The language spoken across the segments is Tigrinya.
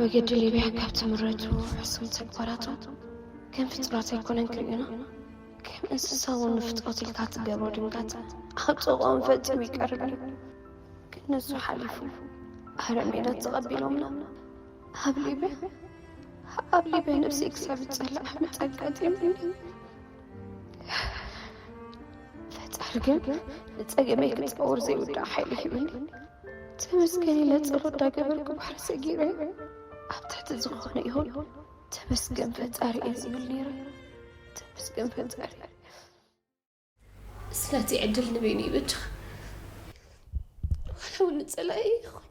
መገዲ ሊብያ ካብ ትምረቱ ሕሱም ተግባራቱ ከም ፍጡራት ኣይኮነን ክርእዩና፣ ከም እንስሳ እውን ንፍጥረት ኢልካ ትገብሮ ድንጋጽ ኣብ ጥቕኦም ፈጺሙ ይቀርብ እዩ። ግን ንሱ ሓሊፉ ኣረ ሜላት ተቐቢሎምና ኣብ ሊብያ ኣብ ሊብያ ነብሰይ ክሳብ ዝጸልእ ዓመት ኣጋጢሙኒ። ፈጣሪ ግን ንጸገመይ ክጻወር ዘይውዳእ ሓይሊ ሂቡኒ። ተመስገን ኢለ ጸሎት እንዳገበርኩ ባሕሪ ሰጊረ ኣብ ትሕቲ ዝኾነ ይኹን ተመስገን ፈጣሪ እየ ዝብል ነይረ። ተመስገን ፈጣሪ። ስለቲ ዕድል ንበይኑ ይበጅኻ። ዋላ እውን ንጸላኢ ይኹን።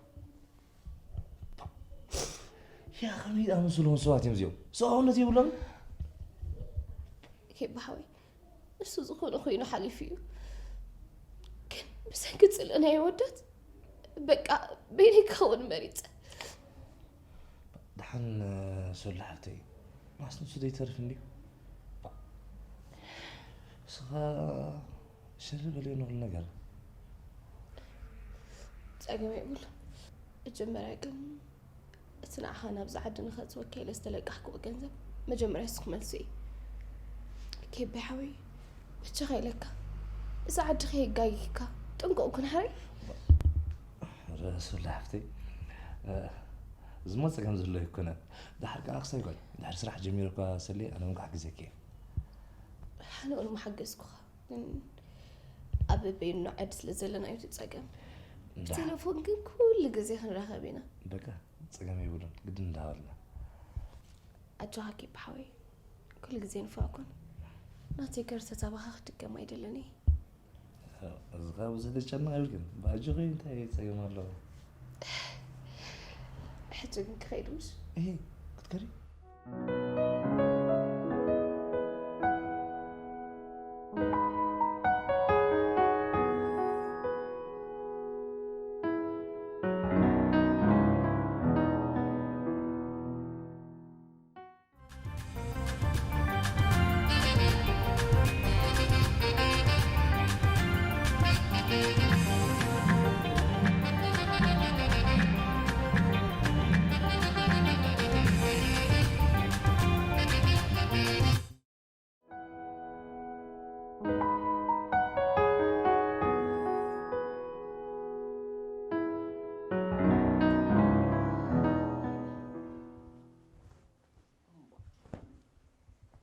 ያ ከመይ ዝኣመሰሉ ሰባት እዮም እዚኦም? ሰብኣውነት የብሎም። ኬባ ሓወይ፣ ንሱ ዝኾነ ኮይኑ ሓሊፉ እዩ። ግን ብሰንኪ ጽልእ ናይ ኣወዳት በቃ በይነይ ክኸውን መሪጸ። ደሓን ሶሎ ሓፍተይ፣ ማስ ንሱ ዘይተርፍ እንድዩ። ንስኻ ሽር በልዮ ንኹሉ ነገር። ጸገም የብሉ። መጀመርያ ግን እቲ ንዓኻ ናብዚ ዓዲ ንኸእትወካ ኢለ ዝተለቃሕክዎ ገንዘብ መጀመርያ ንሱ ክመልሶ እየ። ኬቢ ሓወይ፣ በጃኻ ኢለካ፣ እዚ ዓዲ ከየጋጊካ ጥንቁቕ ኩን ሓረይ። ርእ ሶሎ ሓፍተይ፣ እዚማ ጸገም ዘሎ ኣይኮነን። ደሓር ከኣ ክሳይ ጓል፣ ድሕሪ ስራሕ ጀሚረ እኳ ሰልየ ኣነ እውን ክሕግዘኪ እየ። ኣነ እውን ምሓገዝኩኻ፣ ግን ኣብ በበይኑ ዓዲ ስለ ዘለና እዩ እቲ ጸገም። ብቴሌፎን ግን ኩሉ ግዜ ክንራኸብ ኢና። በቃ ጸገም የብሉን፣ ግድን እንዳበልና። ኣጆኻ ኬቢ ሓወይ፣ ኩሉ ግዜ ንፉዕ ኩን። ናተይ ከርተታባኻ ክድገም ኣይደልን እየ። እዚ ካብ እዚ ልጨና ይብል ግን ብኣጆኺ እንታይ ጸገም ኣለዎ? ሕጂ ግን ክኸይድ ምሽ? እሄ ክትከዲ?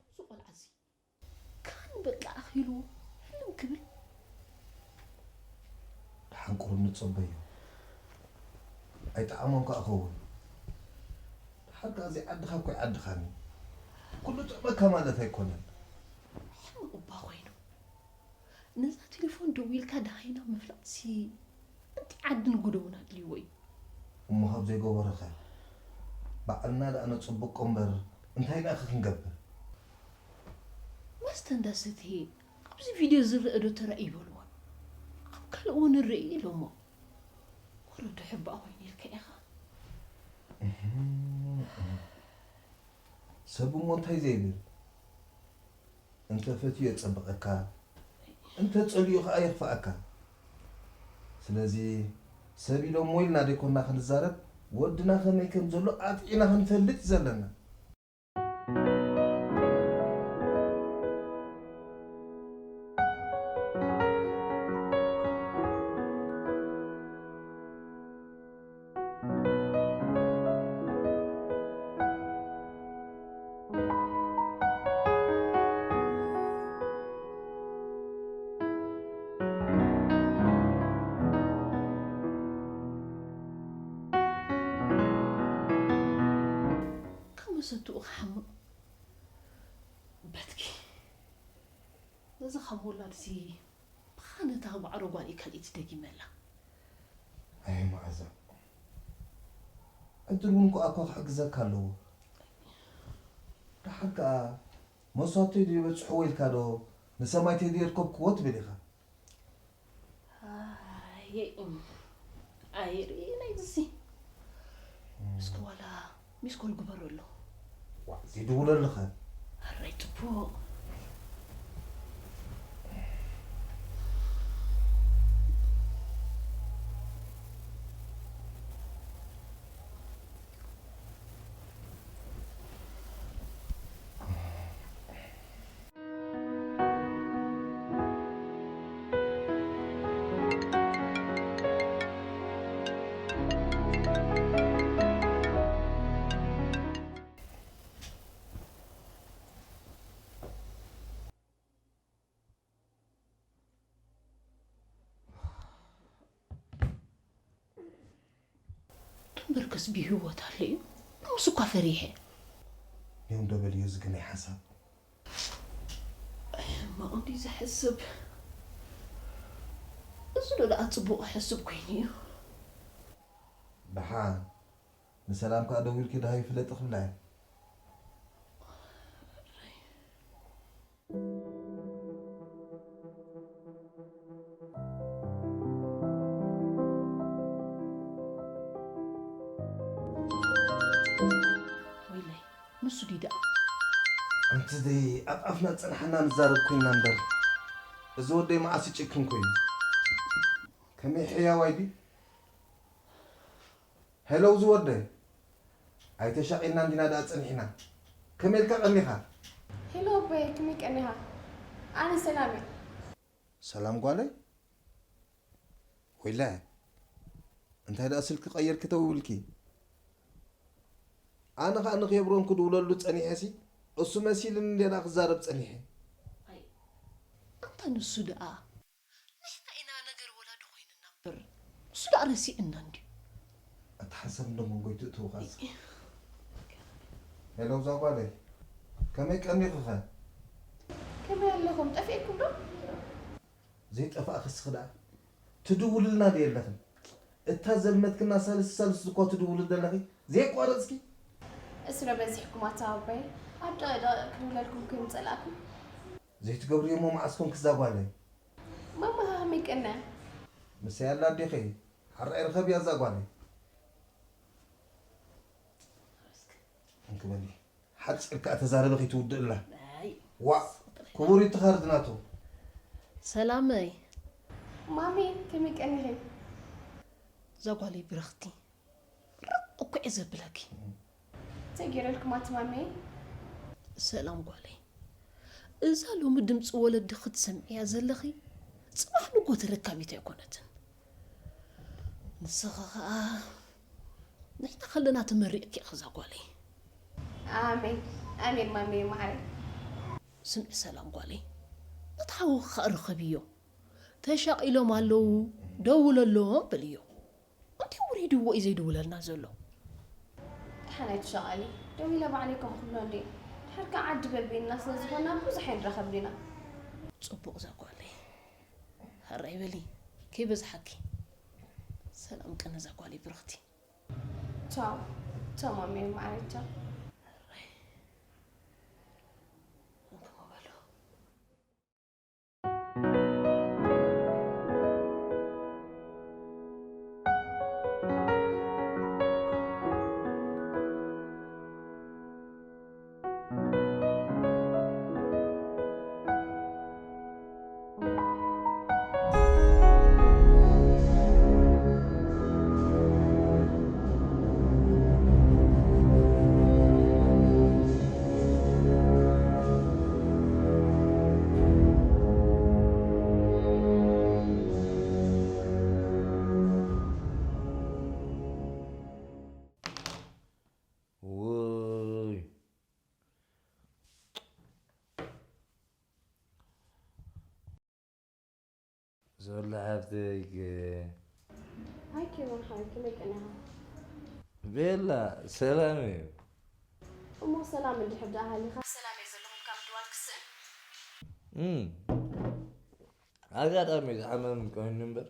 እዚ ቆልዓ እዚ ካን በቃ ኣኺሉ ሕልም ክብል። ደሓን ቁሩብ ንጸበዮ። ኣይጠዓሞን ከኣ ኸውን። ደሓር ከኣ እዚ ዓድኻ እኮ ኣይዓድኻን እዩ። ኩሉ ጥዕመካ ማለት ኣይኮነን። ሕሙቕ እባ ኮይኑ። ነዛ ቴሌፎን ደዊልካ ደሃይና ምፍላጥሲ እንቲ ዓድን ጎደቦን ኣድልይዎ እዩ። እሞ ካብ ዘይገበሮኸ? ባዕልና ደኣ ነጽብቆ እምበር እንታይ ደኣኸ ክንገብር? መስተ እንዳሰተየ ኣብዚ ቪድዮ ዝረአ ዶ ተራእዩ ይበልዋ። ኣብ ካልእ እውን ንርኢ ኢሎሞ። ወረዶ ሕባእ ኮይኑ ኢልካ ኢኻ። ሰብ እሞ እንታይ ዘይብል? እንተ ፈትዩ የጸብቐካ፣ እንተ ጸሊኡ ኸኣ የኽፍኣካ። ስለዚ ሰብ ኢሎሞ ኢልና ደይኮና ክንዛረብ፣ ወድና ከመይ ከም ዘሎ ኣጥዒና ክንፈልጥ እዩ ዘለና። ካብ መሰትኡ ክሓምቕ በትኪ ነዚ ካብ ወላድሲ ብኻ ነታ ማዕረ ጓል ካልኢት ደጊመላ። ኣይ መዓዛ ዕድል እውን ከኣ እኳ ክሕግዘካ ኣለዎ። ደሓር ከኣ መሷተይ ዶ ይበጽሕዎ ኢልካ ዶ ንሰማይተይ ዶ የርከብክዎ ትብል ኢኻ። ኣየ እም፣ ኣየ ርኢ ናይዚ እስከ ዋላ ሚስኮል ግበረሉ። ዋ፣ ዘይድውለልኸ? ኣራይ ጽቡቕ። እምበርከስ ብህይወት ኣሎ እዩ። ንሱ እኳ ፈሪሐ። ይሁን ዶ በልዮ ዝግናይ ሓሳብ። ሕማቕ እንዲ ዝሕስብ። እዚ ዶ ደኣ ጽቡቕ ሕስብ ኮይኑ እዩ። ደሓን ንሰላም ከኣ ደዊልኪ ደሃዩ ፍለጢ ክብላ እየ። ወይለይ፣ ንሱ ድዩ ደኣ? ኣንቲ ደይ ኣብ ኣፍና ጸንሓና ንዛረብ ኮይና እምበር፣ እዚ ወደይ መዓስ ይጭክን ኮይኑ። ከመይ ሕያዋይ ድዩ? ሄሎ፣ እዚ ወደይ። ኣይተሻቒልናን ዲና ደኣ ጸኒሕና። ከመይ ኢልካ ቀኒኻ? ሄሎ ኣቦይ፣ ከመይ ቀኒኻ? ኣነ ሰላም እየ። ሰላም ጓለይ? ወይለ፣ እንታይ ደኣ ስልኪ ቀይርኪ ተው ኢልኪ? ኣነ ኸኣ ንኬብሮን ክድውለሉ ጸኒሐሲ፣ እሱ መሲልኒ እንዴ ደኣ ክዛረብ ጸኒሐ። ኣይ፣ ኣንታ ንሱ ደኣ ንሕና ኢና ነገር ወላዲ ኮይንና እምበር፣ ንሱ ደኣ ረሲዕና እንድዩ። ኣታ ሓንሳብ እንዶ መንጎይ ትእትው ኻስ። ሄሎ፣ እዛ ጓለይ፣ ከመይ ቀኒኺ ኸ? ከመይ ኣለኹም? ጠፊእኩም ዶ? ዘይጠፋእኺ እስኺ ደኣ ትድውልልና ዶ የለኽን? እታ ዘልመትክና ሳልስ ሳልስ እኮ ትድውሊ ዘለኺ፣ ዘየቋረጽኪ። እስረ በዚሕኩም ኣታ ኣቦይ፣ ኣብ ደቂቕ ክድውለልኩም ክምጸላኩም። ዘይትገብርዮ እሞ መዓስ ኮንኪ እዛ ጓለይ? ማማ ከመይ ቀነ? ምሳይ ኣላ ኣዴኺ፣ ሓራይ ርኸብያ እዛ ጓለይ። እንክበሊ ሓጺር ከኣ ተዛረበ ከይትውድእላ። ኣይ፣ ዋእ፣ ክቡር እዩ እቲ ካርድ ናቱ። ሰላመይ። ማሚ ከመይ ቀኒኺ? እዛ ጓለይ ብርኽቲ ርቕ እኮ እየ ዘብለኪ። እንታይ ገይረልኩም ኣቲ ማሚ? ሰላም ጓለይ፣ እዛ ሎሚ ድምፂ ወለዲ ክትሰምዕያ ዘለኺ ፅባሕ ንጎ ተረካቢት ኣይኮነትን። ንስኺ ኸዓ ንሕና ከለና ተመሪቕኪ ኢኺ እዛ ጓለይ። ኣሜን ኣሜን ማሚ ማዓረይ። ስምዒ ሰላም ጓለይ፣ እቲ ሓውኺ ኸዓ ርኸብዮ። ተሻቒሎም ኣለዉ፣ ደውለሎም በልዮ። እንታይ ውሪድዎ እዩ ዘይድውለልና ዘሎ? ደሓን ኣይትሻቐሊ፣ ደዊለ ባዕለይ ከም ክብሎ እንዴ። ድሓር ከዓ ዓዲ በቢንና ስለ ዝኾንና ብዙሕ ኣይንራኸብን ኢና። ጽቡቕ እዛ ጓለይ። ሕራይ በሊ፣ ከይበዝሓኪ። ሰላም ቅነ እዛ ጓለይ ብርኽቲ። ቻው ቻው ማሚ ማዓረይ ቻው። እንክሞ በሎ። ውይ ዞላ ሓፍተይ። ሃይ ኬሮን ሓወይ ከመይ ቀኒኻ? ቤላ ሰላም እዩ። እሞ ሰላም እንድሕር ደኣ ሃሊኻ? ሰላም እየ ዘለኹ ኢልካ ምድዋል ክስእን? እም። ኣጋጣሚ ዝሓመም ኮይኑ እምበር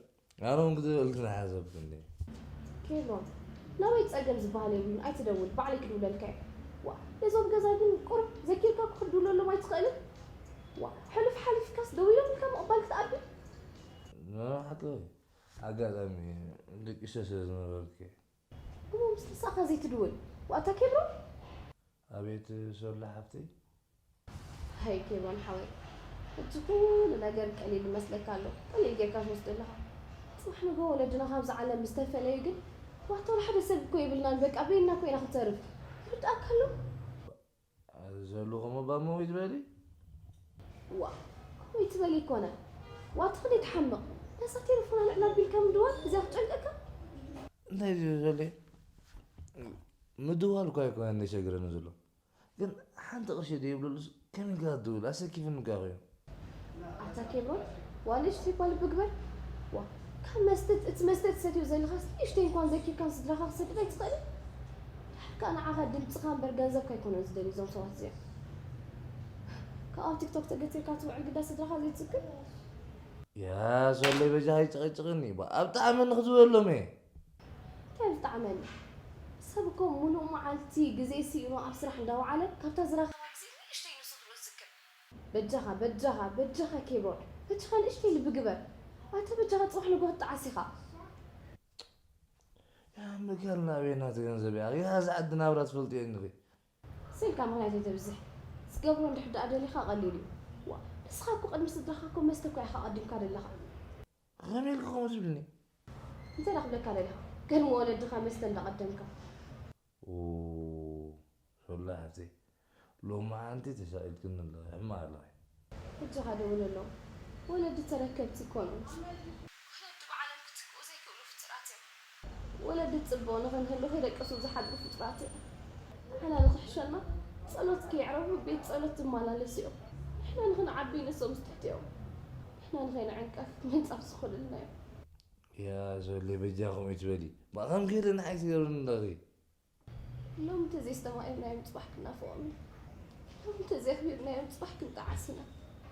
ኣነ እውን ክትበልኪ ዝሓሰብኩ እንዴ። ኬሮን ናበይ ጸገም ዝበሃል የብሉን ኣይትደውል ባዕለይ ክድውለልካ እየ። ዋ ነዞም ገዛ ግን ቁሩብ ዘኪርካ ክትድውለሎም ኣይትኽእልን? ዋ ሕሉፍ ሓሊፍካስ ደዊሎም ኢልካ ምቕባል ክትኣቢ? ንሓቂ ኣጋጣሚ ደቂሰ ስለ ዝነበርኩ እየ። እሞ ምስ ምሳኻ ዘይትድውል ዋእታ ኬብሮን? ኣቤት ሶላ ሓፍተይ። ሃይ ኬብሮን ሓወይ እቲ ኩሉ ነገር ቀሊል ይመስለካ ኣሎ። ቀሊል ጌርካ ትወስዶ ኣለኻ። ጽባሕ ንግሆ ወለድና ካብዚ ዓለም ምስ ተፈለዩ ግን ዋታ ወላ ሓደ ሰብ እኮ የብልናን በቃ በይንና እኮ ኢና ክንተርፍ። ይርድኣካ ኣሎ? ዘለኹም እባ እሞ ወይ ትበሊ? ዋ ወይ ትበል ይኮነ ዋታ ክንደይ ትሓምቕ። ነዛ ቴሌፎን ኣልዕላ ኣቢልካ ምድዋል እዚኣ ትጨንቀካ? እንታይ እዩ ዘሎ? ምድዋል እኳ ኣይኮነን ዘሸግረኒ ዘሎ። ግን ሓንቲ ቅርሺ ደይብለሉስ ከመይ ኢልካ ትድውል? ኣሰኪፍኒ እኳ ኮይኑ። ኣታ ኬብሮን ዋላ ንእሽተይ እኳ ልቢ ግበር። ዋ ካብ መስተ እቲ መስተ ትሰትዮ ዘለኻስ ንእሽተይ እንኳን ዘኪርካን ስድራኻ ክሰድድ ኣይትኽእልን? ደሓር ከኣ ንዓኻ ድምፅኻ እምበር ገንዘብካ ኣይኮነን ዝደልዩ እዞም ሰባት እዚኦም። ካብኣ ኣብ ቲክቶክ ተገቲርካ ትውዕል ግዳ ስድራኻ ዘይትዝክር? ያ ሶለይ በጃኻ ኣይጨቐጭቕኒ። ባ ኣብ ጣዕመኒ ክዝበሎም እየ። እንታይ ዝጠዓመኒ? ሰብ እኮ ሙሉእ መዓልቲ ግዜ ስኢኑ ኣብ ስራሕ እንዳወዓለ ካብታ ዝረኸባ ግዜ ንእሽተይ ንሱ ትብሎ ዝዝክር። በጃኻ በጃኻ በጃኻ ኬብሮን በጃኻ ንእሽተይ ልቢ ግበር። ኣታ በጃኻ ጽባሕ ንግሆ ትጠዓስ ኢኻ። ያ ምካል ናበይ ናቲ ገንዘብ እያ ያ ዝዓዲ ናብራ ትፈልጥዮ እንዲኺ። ስልካ ምኽንያት የተብዝሕ። ዝገብሮ እንድሕር ደኣ ደሊኻ ቀሊል እዩ። ዋ ንስኻ እኮ ቅድሚ ስድራኻ እኮ መስተ እኮ ኢኻ ቀዲምካ ደለኻ። ከመይ ኢልካ ከምኡ ትብልኒ? እንታይ ደኣ ክብለካ ደሊኻ? ቅድሚ ወለድኻ መስተ እንዳቐደምካ። ሶላ ሓፍተይ ሎማዓንቲ ተሻቒልክኒ ኣለኺ ሕማቕ ኣለኺ። ሕጂ ኸኣ ደውለሎም። ወለዲ ተረከብቲ ይኮኑ። ወለዲ ብዓለም ክትክኡ ዘይክእሉ ፍጡራት እዮም። ወለዲ ጽቡቕ ንኽንህሉ ከይደቀሱ ዝሓድሩ ፍጡራት እዮም። ንሕና ንኽሕሸና ጸሎት ከየዕረፉ ቤት ጸሎት ዝመላለሱ እዮም። ንሕና ንኽንዓቢ ንሶም ዝትሕትዮም። ንሕና ንኸይንዕንቀፍ ምንጻፍ ዝኾኑልና እዮም። ያ ሶሊ በጃኹም ይትበሊ። ብኣኸም ከይደ ንዓይ ትገብርኒ ኣለኺ። ሎሚ እንተዘይስተማቒርናዮም ጽባሕ ክናፍቖም ኢና። ሎሚ እንተዘየኽቢርናዮም ጽባሕ ክንጠዓስ ኢና።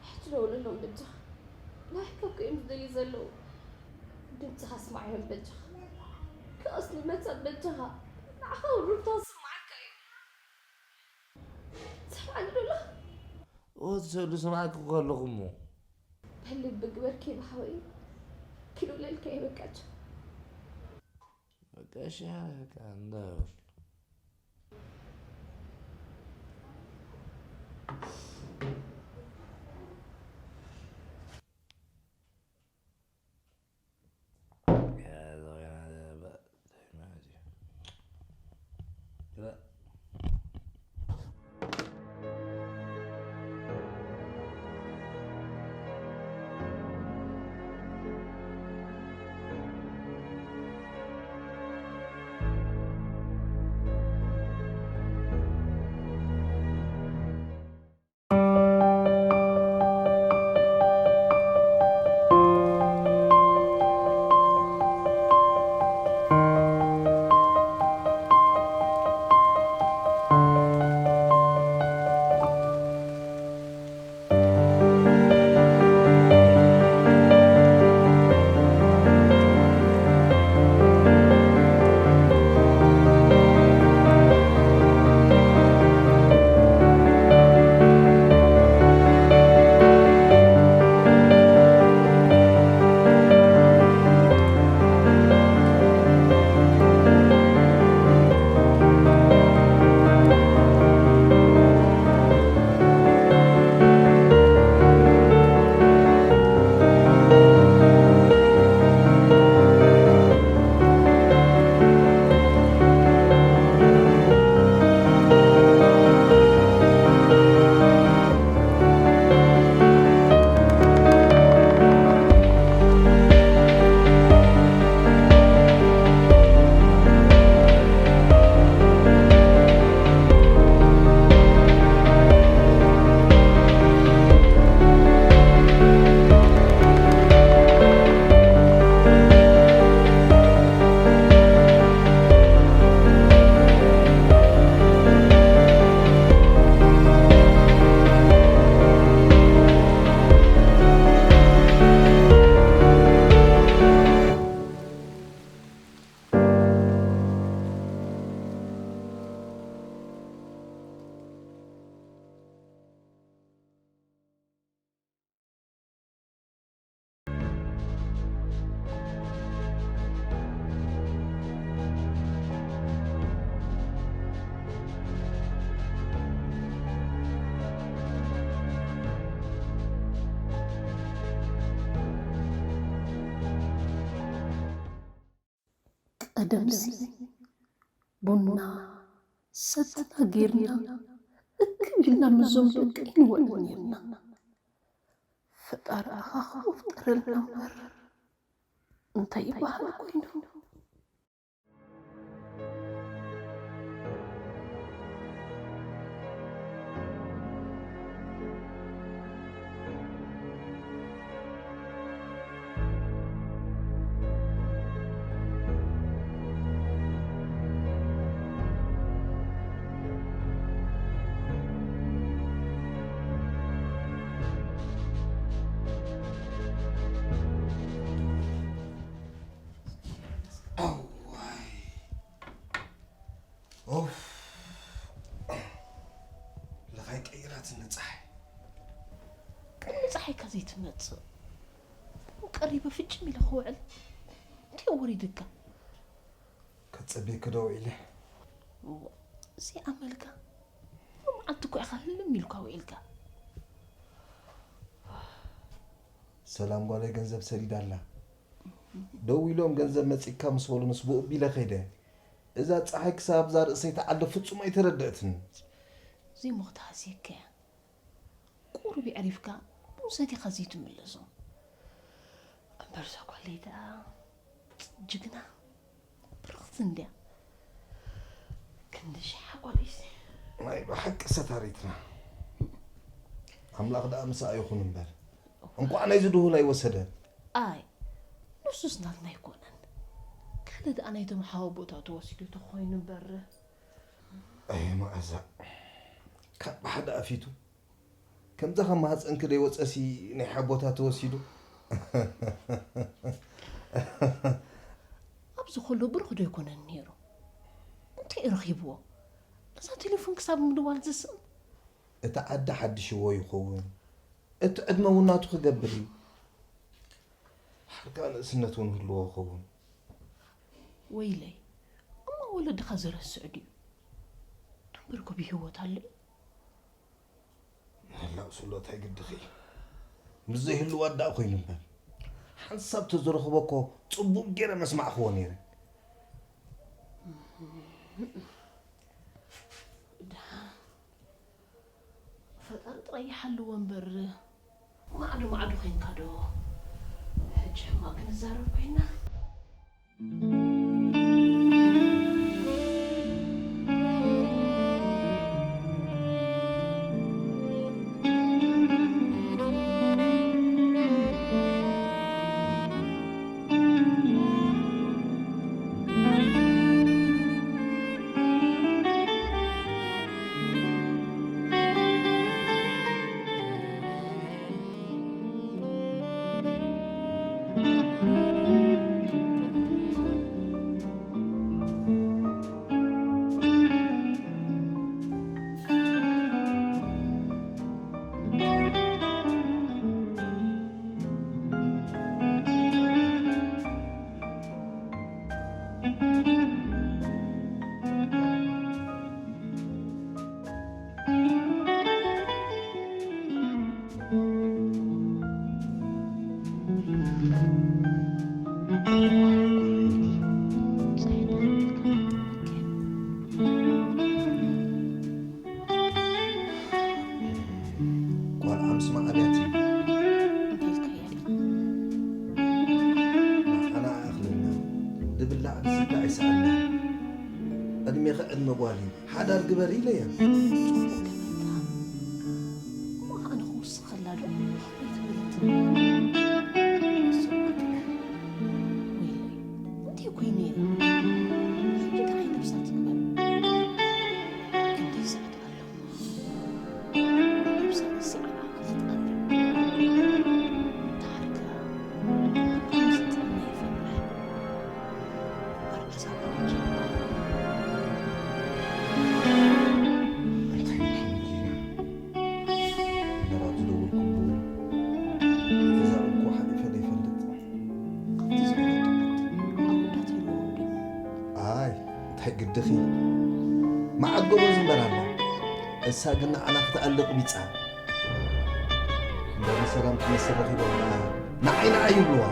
ሕጂ ደውለሎም በጃኻ። ንዓኻ እኮ እዮም ዝደልዩ ዘለዉ። ድምጽኻ ስማዓዮም በጃኻ። ክኣስኑ መታን በጃኻ። ንዓኻ እውን ሩታ ዝስምዓካ እዩ። ትሰምዓኒ ዶ ኣለኻ? እወ ትሰሉ ስምዓኪ እኮ ኣለኹ እሞ። በል ልቢ ግበር ኬብ ሓወይ። ክድውለልካ እየ በቃ ቻው። በቃ እሺ በቃ እንዳበል። ቀደምሲ ቡና ሰትና ጌርና እክብ ኢልና ምስዞም ደቂ ኣይንውዕልን ነርና። ፈጣሪ ኣኻኽቦ ፍጠረልና እምበር እንታይ ይበሃል ኮይኑ። ጸሓይካ ዘይትመጽእ። ቀሪበ ፍጭም ኢለ ክውዕል። እንታይ ወሪድካ? ከጸቤኪ ዶ ኢለ። እዎ፣ ዘይኣመልካ። መዓልቲ እኮ ኢኻ ህልም ኢልካ ውዒልካ። ሰላም ጓለይ ገንዘብ ሰዲዳ ኣላ። ደው ኢሎም ገንዘብ መጺካ ምስ በሉንስ ብኡ ቢለ ከይደ። እዛ ጸሓይ ክሳብ ኣብዛ ርእሰይ ትዓሊ ፍጹም ኣይተረድአትኒ። ዘይሞኽታ ሃስየካ እያ። ቁሩብ የዕሪፍካ ብኡ ሰቲኻ ዘይትምለሶ። እምበር እዛ ጓለይ ደኣ ጅግና ብርኽቲ እንድያ። ክንዲ ሽሓ ጓለይሲ። ናይ ብሓቂ ሰታሪትና። ኣምላኽ ደኣ ምሳኣ ይኹን እምበር። እንቋዕ ናይዚ ድሁል ኣይወሰደ። ኣይ፣ ንሱስ ናትና ኣይኮነን። ካልእ ደኣ ናይቶም ሓወቦታቱ ወሲዱ ተኾይኑ እምበር። ኣየ መኣዛ። ካብ ብሓደ ኣፊቱ። ከምዛ ካብ ማህፀንኪ ደይወፀሲ ናይ ሓቦታ ተወሲዱ። ኣብዚ ከሎ ብሩኽ ዶ ኣይኮነን ነይሩ? እንታይ እዩ ረኺብዎ? ነዛ ቴሌፎን ክሳብ ምድዋል ዝስእን? እቲ ዓዲ ሓድሽዎ ይኸውን። እቲ ዕድመ እውን ናቱ ክገብር እዩ። ሓርካ ንእስነት እውን ህልዎ ይኸውን። ወይለይ፣ እሞ ወለድኻ ዘረስዕ ድዩ? ደንበርኮ ብህይወት ኣሎ እዩ። ምህላው ስሎ እንታይ ግድኺ? ምስ ዘይህልው ኣዳእ ኮይኑ እምበር። ሓንሳብ ተዝረኽቦ እኮ ጽቡቕ ገይረ መስማዕኽዎ ነይረ። ደሓን ፈጣሪ ጥራይ ይሓልዎ እምበር፣ ማዕዶ ማዕዶ ኮይንካ ዶ? ሕጂ ሕማቕ ክንዛረብ ኮይና። ቆልዓ ምስ መዓልያት እንታይ ኢልካያ? ንዓና ኣኽለና፣ ዝብላዕ ዝስተ ኣይሰኣና። ዕድሜኺ ዕድመ ጓል እዩ፣ ሓዳር ግበሪ ኢለያ። ጽቡቕ ገበርካ። እሞ ኣነ ክውስኸላ ዶ? ኣይትበለትኒ። ወይለይ፣ እንታይ ኮይነ እየ? ሕጂ ከዓይ ነብሳ ትግበር። ክንደይ ሰዓት ኣሎ? ኣይ፣ እንታይ ግድኺ? መዓት ጎበዝ እምበር ኣላ። እሳ ግን ንዓና ክትኣሊ ቅቢጻ። እንዳ ብሰላም ትመስል ረኺቦም ደኣ ንዓይ ንዓይ ይብልዋ።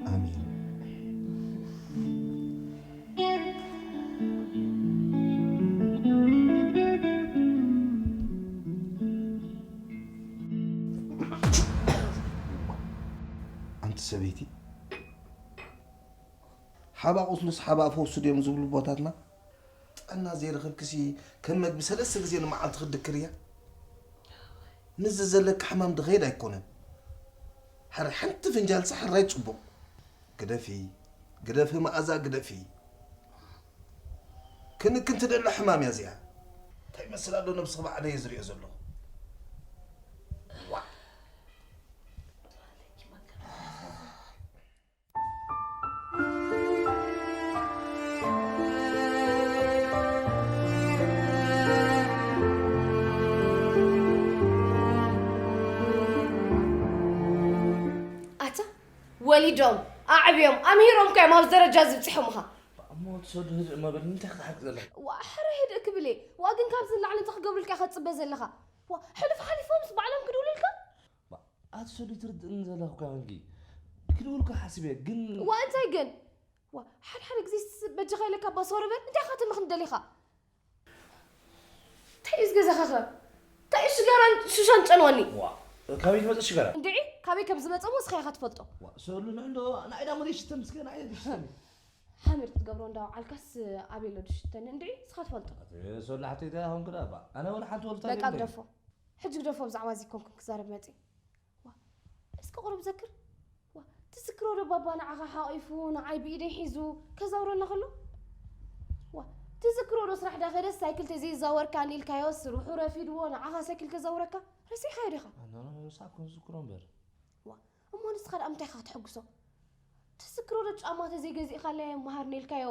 ኣሜን። ኣንቲ ሰበይቲ፣ ሓባ ቁስሉስ ሓባ ፈውሱ ድዮም ዝብሉ ኣቦታትና? ጥዕና ዘይረኸብክሲ ከም መግቢ ሰለስተ ግዜ ንመዓልቲ ክትድክር እያ። ንዚ ዘለካ ሕማም ድኸይድ ኣይኮነን። ሕራይ ሓንቲ ፍንጃልሲ ሕራይ ጽቡቕ። ግደፊ፣ ግደፊ መኣዛ ግደፊ። ክንክን ትደሊ ሕማም እያ እዚኣ። እንታይ ይመስል ኣሎ ነብስኺ ባዕለይ እየ ዝሪኦ ዘለኹ። ዋእ። ወሊዶም ኣዕብዮም ኣምሂሮም እኮ እዮም ኣብዚ ደረጃ እዚ ብፂሖምኻ። እሞ ትሰዱ ህድእ መበል ንምንታይ ክትሓቂ ዘለኻ? ዋ ሕረ ህድእ ክብል እየ። ዋ ግን ካብዚ ንላዕሊ እንታይ ክገብሩልካ ኢኻ ትፅበ ዘለኻ? ዋ ሕሉፍ ሓሊፎምስ ባዕሎም ክድውሉልካ? ኣቲ ሰዱ ትርድእኒ ዘለኻ እኳ ኮንኪ ክድውልካ ሓሲበ ግን ዋ እንታይ ግን ዋ ሓደ ሓደ ግዜ በጃኻ ኢለካ ባሶር በል እንታይ ኢኻ ትምኽኒ ደሊኻ? እንታይ እዩ ዝገዛኻ ኸ? እንታይ እዩ ሽጋራን ሹሻን ጨንወኒ? ዋ ካበይ ትመፅእ ሽጋራ? እንድዒ ካበይ ከም ዝመፀ እሞ ንስኻ ኢኻ ትፈልጦ። ዋ ሰሉ ንዕንዶ ንዓይ ዳ መደይ ሽተን እስከ ንዓይ ዳ ሽተን ሓሚድ ክትገብሮ እንዳወዓልካስ ኣበይ ኣሎ ድሽተኒ እንድዒ ንስኻ ትፈልጦ። ሰሉ ሓተይ እንታይ ኾንክ ዳ ባ ኣነ ወላ ሓንቲ ወልታ በቃ ግደፎ። ሕጂ ግደፎ ብዛዕባ እዚ ኮንኩም ክዛረብ መፂ። ዋ እስኪ ቁሩብ ዘክር። ዋ ትዝክሮ ዶ ባባ ንዓኻ ሓቒፉ ንዓይ ብኢደይ ሒዙ ከዛውረና ከሎ? ዋ ትዝክሮ ዶ ስራሕ ዳኸደስ ሳይክል ተዘይዛወርካኒ ኢልካዮ ስርሑ ረፊድዎ ንዓኻ ሳይክል ከዛውረካ ረሲዕኻዮ ዲኻ? ኣነ ሳብ ከም ዝዝክሮ እምበር። ዋ እሞ ንስኻ ደኣ ምንታይ ኢኻ ክትሕጉሶ? ትዝክሮ ዶ ጫማ ተዘይገዚእኻለይ መሃርኒ ኢልካዮ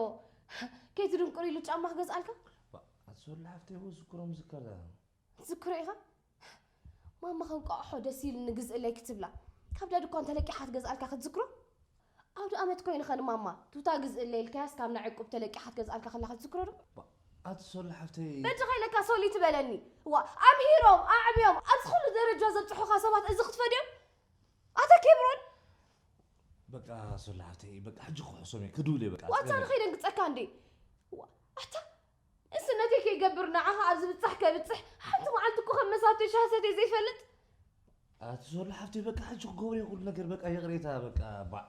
ከይትድንቁር ኢሉ ጫማ ክገዝኣልካ? ኣቲ ሶሊ ሓፍተይ እኮ ዝክሮ ምዝከር ዳ ትዝክሮ ኢኻ? ማማ ከንቋቑሖ ደስ ኢልኒ ግዝእለይ ክትብላ ካብ ዳ ድኳን ተለቂሓ ትገዝኣልካ ክትዝክሮ? ኣውደ ኣመት ኮይንኻ ንማማ ቱታ ግዝእለይ ኢልካያስ ካብ ናይ ዕቁብ ተለቂሓ ትገዝኣልካ ከላ ክትዝክሮ ዶ? ኣቲ ሶሊ ሓፍተይ በጃኻ ኢለካ ሶሊ ትበለኒ። እዋ ኣምሂሮም ኣዕብዮም ኣብዚ ኩሉ ደረጃ ዘብፅሑኻ ሰባት እዚ ክትፈድዮም? ኣታ ኬብሮን በቃ ሶሊ ሓፍተይ በቃ ሕጂ ክሕሶም እየ ክድውል እየ በቃ ዋታ ንኸይደንግፀካ እንዴ? እዋ ኣታ እስነተይ ከይገብር ንዓኻ ኣብ ዝብጻሕ ከብጽሕ ሓንቲ መዓልቲ እኮ ከም መሳተይ ሻሂ ሰትየ ዘይፈልጥ ኣቲ ሶሎ ሓፍተይ በቃ ሕጂ ክገብሮ እየ ኩሉ ነገር በቃ ይቕሬታ በቃ ባዕ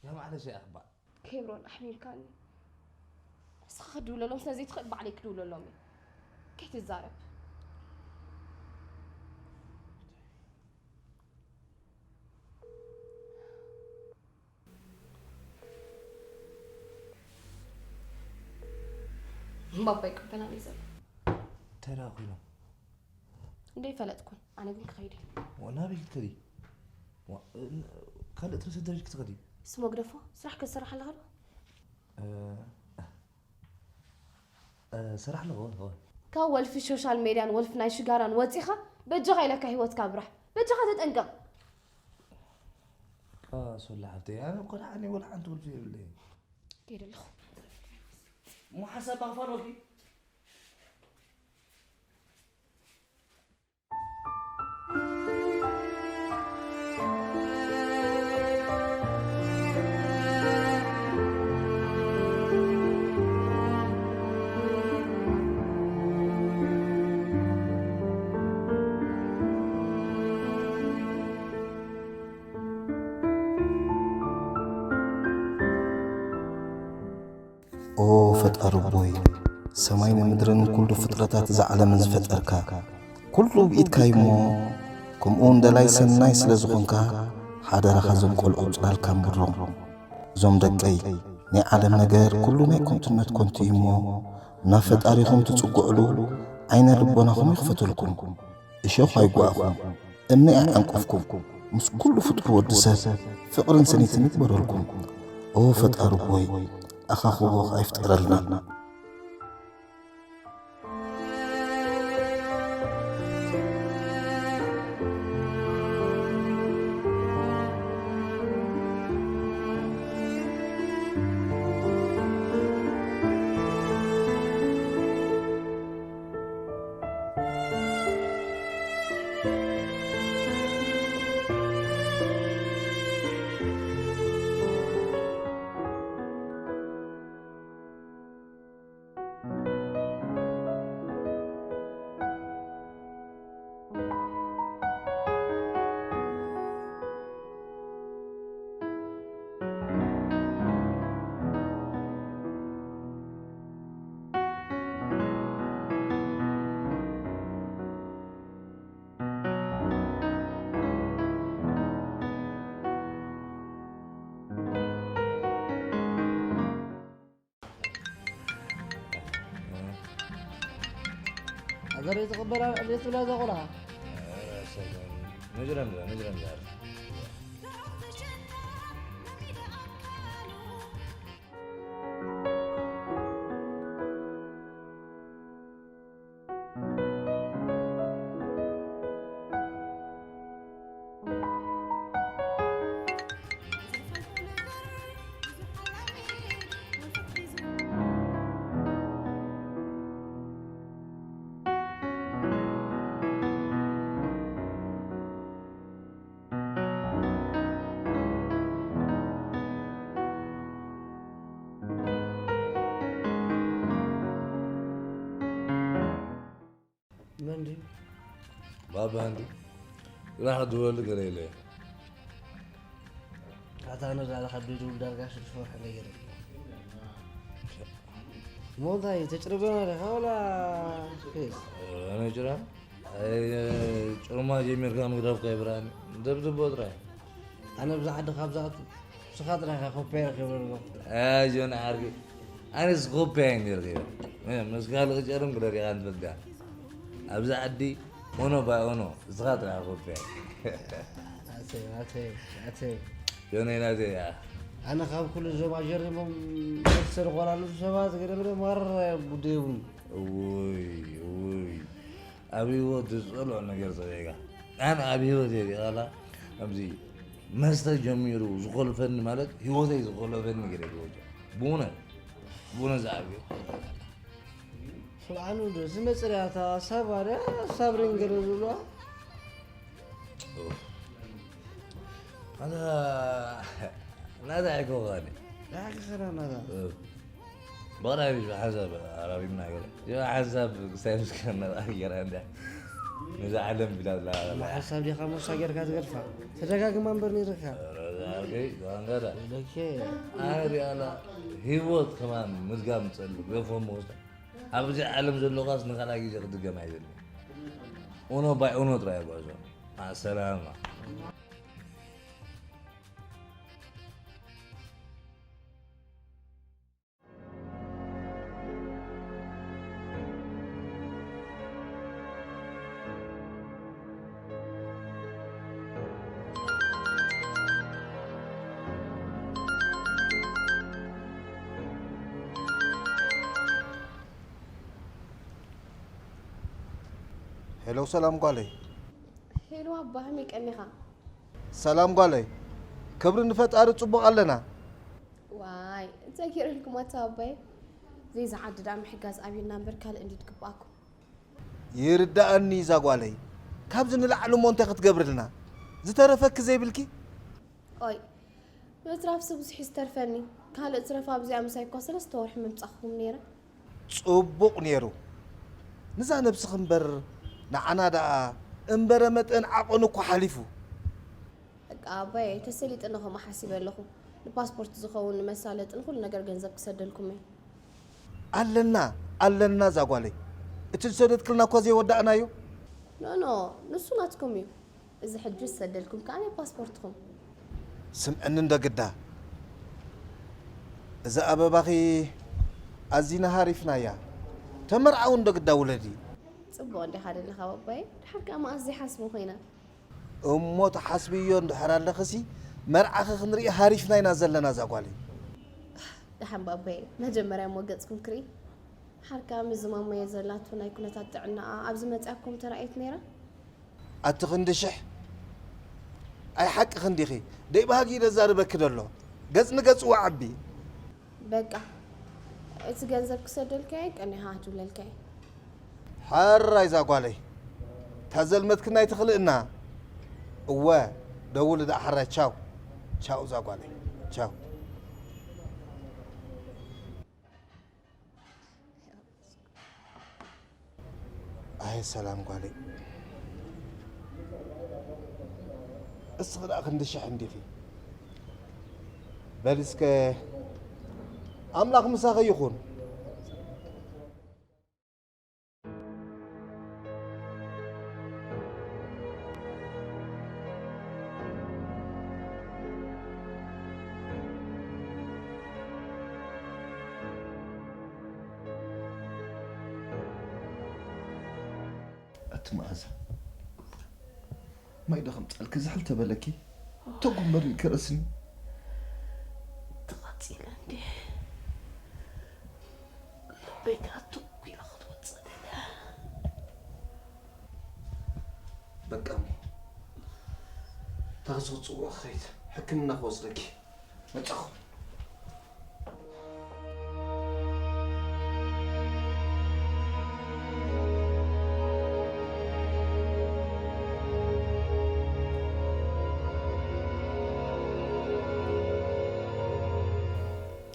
ያ ማዕለሽ እያ ባዕ ኬብሮን ኣሕሚልካኒ ንስኻ ክትድውለሎም ስለ ዘይትኽእል ባዕለይ ክድውለሎም እየ ከይትዛረብ እምባባ ይቅበላኒ ዘሎ እንታይ ደኣ ኮይኖም እንደ ይፈለጥኩን ኣነ ግን ክኸይድ እየ ናበይ ክትከዲ ካልእ ትረሰ ደረጅ ክትኸዲ ስሞ ግደፎ ስራሕ ክትሰርሕ ኣለኻ ዶ ስራሕ ኣለዎ ካብ ወልፊ ሾሻል ሜድያን ወልፊ ናይ ሽጋራን ወፂኻ በጃኻ ኢለካ ሂወትካ ኣብራሕ በጃኻ ተጠንቀቕ ሶላ ሓፍተይ ኣነ እኮ ደሓን ወላ ሓንቲ ወልፊ የብለይ ከይደ ኣለኹ እሞ ሓሳብ ኣኽፋልወኪ ኦ ፈጣሪ ኣቦይ፣ ሰማይን ምድርን ኩሉ ፍጥረታት እዛ ዓለምን ዝፈጠርካ፣ ኩሉ ብኢድካ እዩ እሞ፣ ከምኡ እውን ደላይ ሰናይ ስለ ዝኾንካ፣ ሓደራኻ እዞም ቆልዑ ጽላልካ ኣንብሮም። እዞም ደቀይ፣ ናይ ዓለም ነገር ኩሉ ናይ ከንቱነት ከንቱ እዩ እሞ፣ ናብ ፈጣሪኹም ትጽግዑሉ ዓይነ ልቦናኹም ይኽፈተልኩም። እሾኽ ኣይጓእኹም፣ እምኒ ኣይዓንቀፍኩም፣ ምስ ኩሉ ፍጡር ወዲ ሰብ ፍቕርን ስኒትን ይግበረልኩም። ኦ ፈጣሪ ኣቦይ፣ ኣኻኽቦ ኸኣ ይፍጠረልና። ኣዘር ዝቕበል ኣብ ዕብየት ትብላ እዛ ቆልዓ መጅረም መጅረም ዛር ባባ እንዲ ራህ ድወል ገለ ኢለ። ኣታ ነዛ ለካ ዱዱ ዳርጋ ሽዱሽተ ወርሒ ነገር። ሞንታይ ተጭርበና ደኻ ወላ? ኬስ ኣነ ጭራ ጭርማ ጀሚርካ ምግዳፍካ ይብራኒ። ደብድቦ ጥራይ። ኣነ ብዛ ዓዲ ካብ ዝኣቱ ንስኻ ጥራይ ኢኻ ኮፒያ ረኺበ ኣለኹ። ኣጆን ዓርኪ ኣነስ ኮፒያ እየ ነርኪ። ምስ ካልእ ጨርም ክደሪኻ ንፈጋ ኣብዚ ዓዲ ኦኖ ባይ ኦኖ እስኻ ጥራይ ኮፒያ። ኣተይ ኣተይ ኣተይ ዮነይ ናዘይ እያ። ኣነ ካብ ኩሉ እዞም ኣጀሪሞም መሰል ቆላሉ ሰባት ገደምደ ማራ ጉዳይ እውን ውይ ውይ ኣብ ህይወት ዝፀልኦ ነገር ፀሊእካ ኣነ ኣብ ህይወት የሪኻላ ኣብዚ መስተ ጀሚሩ ዝኮልፈኒ ማለት ህይወተይ ዝኮለፈኒ ገለ ህይወት ብእውነት ብእውነት ዝዓብዮ ፍልዓኑ ዶ ዝመፅርያታ ሳባ ድያ ሳብሪን ገለ ዝብልዋ ኣታ ናታ ኣይኮኻኒ ዳሓቂ ኸዳ ናታ ብቕዳይ ሓንሳብ ኣራሪምና ገለ ሓንሳብ ክሳይ ምስከና ገራ እንዳ ነዛ ዓለም ቢላ ዝላ ሓሳብ ዲኻ ሞሳ ጌርካ ትገድፋ ተደጋግማ እምበር ነይርካ ዛንጋዳ ለኬ ኣነ ሪኣላ ህይወት ከማን ምድጋም ጸሉ ገፎ መወስዳ ኣብዚ ዓለም ዘለኻስ ንኻልኣይ ግዜ ክድገም ኣይደልን ኡኖ ባይ ኡኖ ጥራይ ጉዕዞ ማሰላማ ሄሎ ሰላም ጓለይ። ሄሎ ኣባ፣ ከመይ ቀኒኻ? ሰላም ጓለይ። ክብሪ ንፈጣሪ ጽቡቕ ኣለና። ዋይ፣ እንታይ ገይረልኩም ኣታ ኣባይ? ዘይዛ ዓዲ ደኣ ምሕጋዝ ኣብዩና እምበር ካልእ እንዲ ትግብኣኩም። ይርዳኣኒ እዛ ጓለይ። ካብዚ ንላዕሊ እሞ እንታይ ክትገብርልና? ዝተረፈኪ ዘይብልኪ? ኦይ፣ ምትራፍሲ ብዙሕ እዩ ዝተርፈኒ። ካልእ ትረፍ ኣብዚኣ ምሳይ እኳ ሰለስተ ወርሒ ምምጻኹም ነይረ። ጽቡቕ ነይሩ። ንዛ ነብስኺ እምበር ንዓና ደኣ እምበረ መጠን ዓቐኑ እኮ ሓሊፉ። በቃ ኣባይ ተሰሊጥኒ ከምኡ ሓሲበ ኣለኹ። ንፓስፖርት ዝኸውን ንመሳለጥን ኩሉ ነገር ገንዘብ ክሰደልኩም እየ። ኣለና ኣለና እዛ ጓለይ። እቲ ዝሰደድክልና እኮ ዘይወዳእናዮ። ኖ ኖ ንሱ ናትኩም እዩ። እዚ ሕጂ ዝሰደልኩም ከኣ ናይ ፓስፖርትኹም። ስምዕኒ እንዶ ግዳ እዛ ኣበባኺ ኣዚና ሃሪፍናያ። ተመርዓዊ እንዶ ግዳ ውለዲ። ጽቡቕ እንዲኻ ደለኻ ባባይ። ድሓር ከኣ መኣስ ዘይሓስቦ ኮይና። እሞ ተሓስብዮ እንድሕር ኣለኽሲ መርዓኺ ክንርኢ ሃሪፍና ኢና ዘለና እዛ ጓለይ። ደሓን ባባይ መጀመርያ እሞ ገጽኩም ክርኢ። ድሓር ከኣ ምስ ዝማማየ ዘላቶ ናይ ኩነታት ጥዕናኣ ኣብዚ መጽያ እኮ ምተራእየት ነይራ። ኣቲ ክንዲ ሽሕ ኣይ ሓቂ ክንዲኺ ደይ ባህጊ ደዛርበኪ ደሎ ገጽ ንገጽ ወዓቢ በቃ እቲ ገንዘብ ክሰደልካየ ቀኒኻ ክትብለልካየ። ሓራይ እዛ ጓለይ ታዘልመትክናይ ትኽልእና እወ ደውል ደኣ ሓራይ ቻው ቻው እዛ ጓለይ ቻው ኣየ ሰላም ጓለይ እስኺ ደኣ ክንዲ ሽሕ እንዲኺ በል እስከ ኣምላኽ ምሳኺ ይኹን ኣቲ መኣዛ ማይ ዶ ከምጻልኪ ዝሕል ተበለኪ ተጉምበሪ ከረስኒ ተቐጺለ እንዴ ልበይ ከኣ ትኩ ኢላ ክትወጽእ ደልያ በቃ እሞ ታኽሲ ክጽውዕ ክኸይድ ሕክምና ክወስደኪ መጻኹ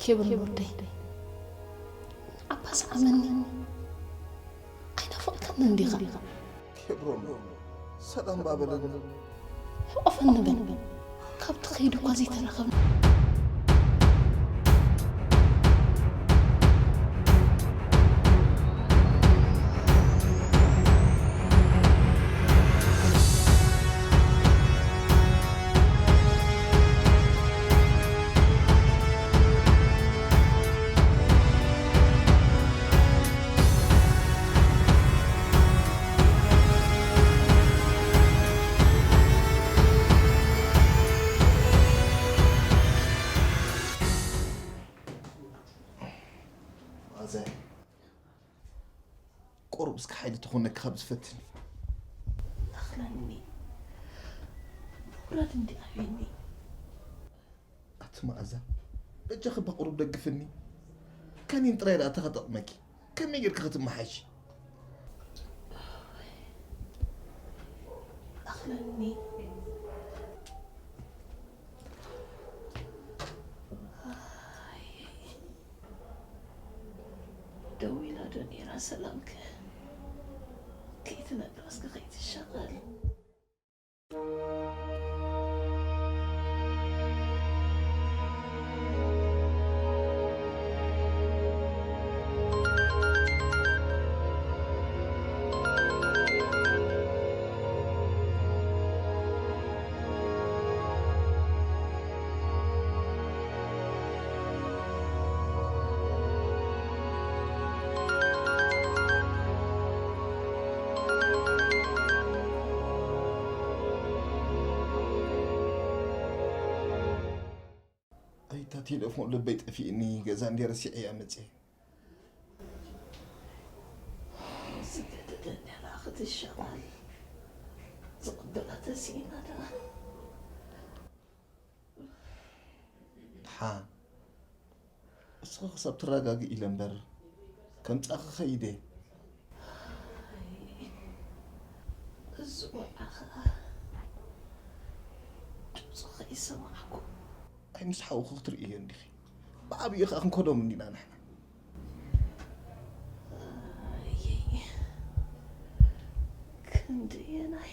ኬብር ወደይ ኣባስ ኣመኒ ኣይናፈቕካን እንዲኻ ክብሮም፣ ሰላም ባበለኒ። ሕቆፈኒ በል። ካብ ትኸይድ እኳ ዘይተራኸብና። ኣዘ ቁሩብ እስከ ሓይሊ ትኾነኪ ካብ ዝፈትን። ኣኽለኒ፣ ውረድ እንዲ ኣብየኒ። ኣቲ መኣዛ፣ በጃኺ ብቑሩብ ደግፍኒ። ከኒን ጥራይ ደኣ ተኸጠቕመኪ። ከመይ ጌርኪ ክትመሓይሺ? ኣኽለኒ። ደዊላ ዶ ነይራ ሰላምከ? ከይትነግራ እስከ ከይትሻቐል። ኣይታ ቴሌፎን ልበይ ጠፊእኒ፣ ገዛ እንዴ ረሲዐያ መጽየ። ስደተኛ ደኣ ክትሻቐል ዝቕበላ ተሲእና ደኣ። ደሓን እስኺ ክሳብ ትረጋግኢ ኢለ እምበር፣ ከምጻኺ ኸይደ። እዚ ቆልዓ ኸኣ ድምፁ ከይሰማዕኩ። ኣይ ምስ ሓውኺ ክትርእዮ እንዲኺ። ብዓብዪ ኸኣ ክንከዶም እንዲና ንሕና። ኣየይ፣ ክንደየናይ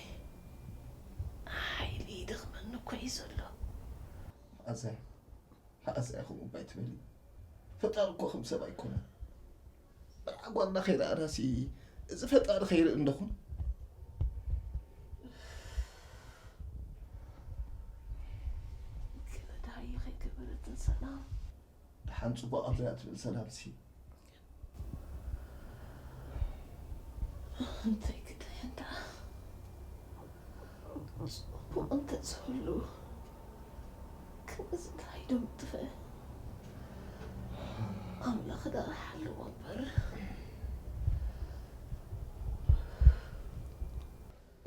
ሓይሊ ይደኽመኒ እኮ እዩ ዘሎ። መኣዛ፣ መኣዛ ኢኹም እባ ኣይትበሊ። ፈጣሪ እኮ ከም ሰብ ኣይኮነን። መርዓ ጓልና ከይረኣናሲ፣ እዚ ፈጣሪ ከይርኢ እንደኹን። ገለ ደሃየ ከይገበረትን ሰላም። ደሓን ጽቡቕ ኣብዚኣ ትብል ሰላምሲ። እንታይ ክደየን ደኣ? ጽቡቕ እንተዝህሉ፣ ከምዚ እንታይ ዶ ምጥፍአ? ኣምላኽ ደኣ ሓልዎ እምበር።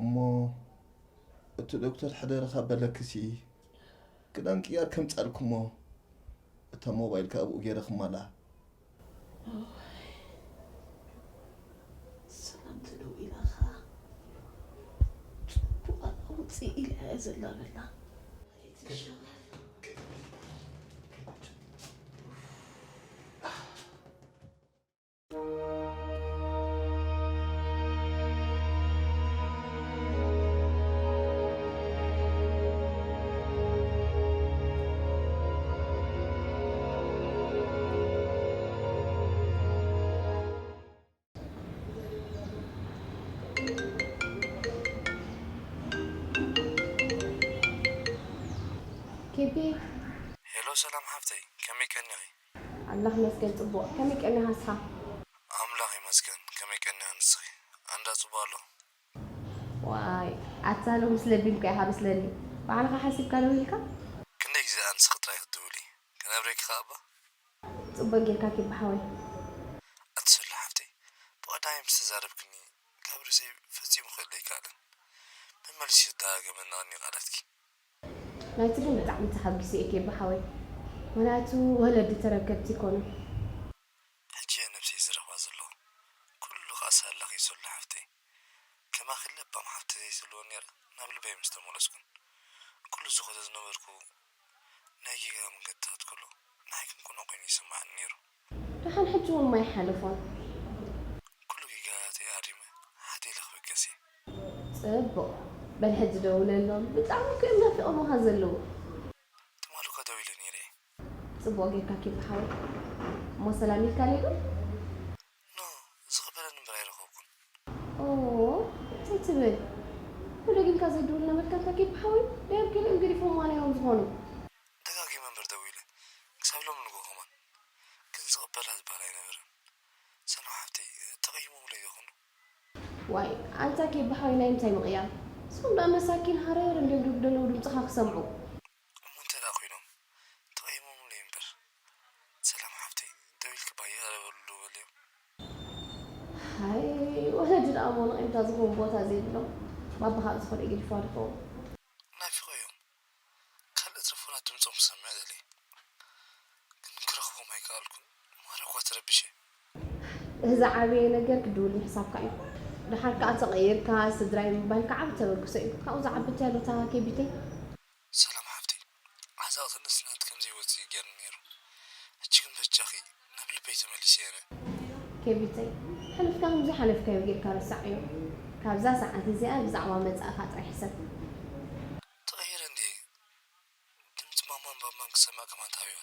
እሞ እቲ ዶክተር ሕደሪ ካብ በለክሲ፣ ክዳን ቅያር ከምጻልኩሞ፣ እታ ሞባይል ከኣ ኣብኡ ገይረ ክማልኣ። እዋይ፣ ሰላም ተደዊላ ኸኣ ጽቡቕ ውጽኢ ኢላ እያ ዘላ በላ። ኣይትሸበር። ኬቢ። ሄሎ ሰላም ሓፍተይ፣ ከመይ ቀኒኺ? ኣምላኽ ይመስገን ጽቡቕ። ከመይ ቀኒኻ ንስኻ? ኣምላኽ ይመስገን። ከመይ ቀኒኺ ንስኺ? ኣንዳ ጽቡቕ ኣሎ። ዋይ፣ ኣታ ሎምስ ለቢምካ ኢኻ መስለኒ። ባዕልኻ ሓሲብካ ደዊልካ? ክንደይ ግዜ ኣንስኺ ጥራይ ክትድውሊ? ክነብረኪ ከኣ እባ። ጽቡቕ ጌርካ ኪባ ሓወይ። ኣቲ ሰሉ ሓፍተይ፣ ብቐዳማይ ምስ ተዛረብክኒ ካብ ርእሰይ ፈጺሙ ክእለ ኣይከኣለን። መመሊሱ ይደጋገመኒ ቀንዩ ቃላትኪ። ናይቲ ግን ብጣዕሚ ተሓጒሰ እየ ኬባ ሓወይ። ምኽንያቱ ወለዲ ተረከብቲ ኣይኮኑን። ሕጂ እየ ነብሰይ ዝረኽባ ዘለኹ። ኩሉ ከኣ ሳላኺ እዩ ሰሉ ሓፍተይ። ከማኺ ለባም ሓፍቲ ዘይትህልወኒ ነይራ፣ ናብ ልበይ ምስ ተመለስኩን። ኩሉ እዚ ኾይተ ዝነበርኩ ናይ ጌጋ መንገድታት ከሎ ንዓይ ከም ቅኑዕ ኮይኑ ይስምዓኒ ነይሩ። ደሓን ሕጂ እውን ማይ ሓለፎን። ኩሉ ጌጋታተይ ኣሪመ ሓቴ ኢለ ክብገስ እየ። ጽቡቕ። በል ሕጂ ደውለሎም። ብጣዕሚ እኮ እዮም ናፊቖምኻ ዘለዉ። ትማሊ እኮ ደዊለ ነይረ። ጽቡቕ ጌርካ ኬቢ ሓወይ። እሞ ሰላም ኢልካለይ ዶ? ኖ፣ ዝቕበለኒ እምበር ኣይረኸብኩን። ኦ፣ እንታይ ትብል? ብደጊምካ ዘይድውል ነበርካ እንታ ኬቢ ሓወይ? ደያብ ገሊኦም ገዲፎምዋ ነይሮም ዝኾኑ። ደጋጊመ እምበር ደዊለ። ክሳብ ሎሚ ንግሆ ከማን። ግን ዝቕበላ ዝበሃል ኣይነበረን። ሰላም ሓፍተይ፣ ተቐይሞምለይ ይኾኑ? ዋይ፣ ኣንታ ኬቢ ሓወይ ናይ ምንታይ ምቕያም? እሶም ደኣ መሳኪን ሃረር እንድዮም ደለዉ ድምጽኻ ክሰምዑ። እሞ እንተ ደኣ ኮይኖም፣ ተቐይሞምለይ እምበር። ሰላም ሓፍተይ፣ ደዊልኪ እባ ይቕረ በሉሉ በልዮም። ሃይ፣ ወለዲ ደኣ እሞ ንቒምታ ዝኸውን ቦታ ዘይብሎም። ባባ ካብ ዝኾነ ገዲፍዋ ድኸውን። ናፊቐዮም። ካልእ ተለፎናት ድምጾም ክሰምዕ ደልየ። ግን ክረኽቦም ኣይከኣልኩን። ማራ እኳ ተረቢሸ። እዚ ዓበየ ነገር ክድውል ምሕሳብካ እዩ። ደሓር ከኣ ተቐይርካ ስድራይ ምባልካ ዓቢ ተበግሶ እዩ። ካብኡ ዝዓቢ እንታይ ኣሎ እታ ኬቢተይ? ሰላም ሓፍተይ፣ ዓዘቕቲ ንእስነት ከምዘይወጽእ እዩ ገይሩኒ ነይሩ። ሕጂ ግን በጃኺ ናብ ልበይ ተመሊሰ እየ ኣነ። ኬቢተይ፣ ሕሉፍካ ከምዘይሓለፍካዮ ጌርካ ረሳዓዮ። ካብዛ ሰዓት እዚኣ ብዛዕባ መጻእኻ ጥራይ ሕሰብ። ተቐይረ እንድየ። ድምጺ ማማን ባባን ክሰምዕ ከማን ተሃዊኸ።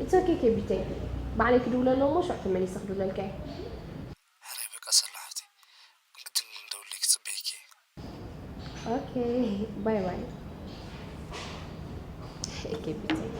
It's okay ኬቢተይ፣ ባዕለይ ክድውለሎም እሞ ሽዑ ተመሊሰ ክድውለልካ እየ። ሕራይ በቃ ሰላም ሓፍተይ፣ ግድን እንደውለይ ክጽበየኪ እየ። ኦኬ፣ ባይ ባይ ኬቢተይ።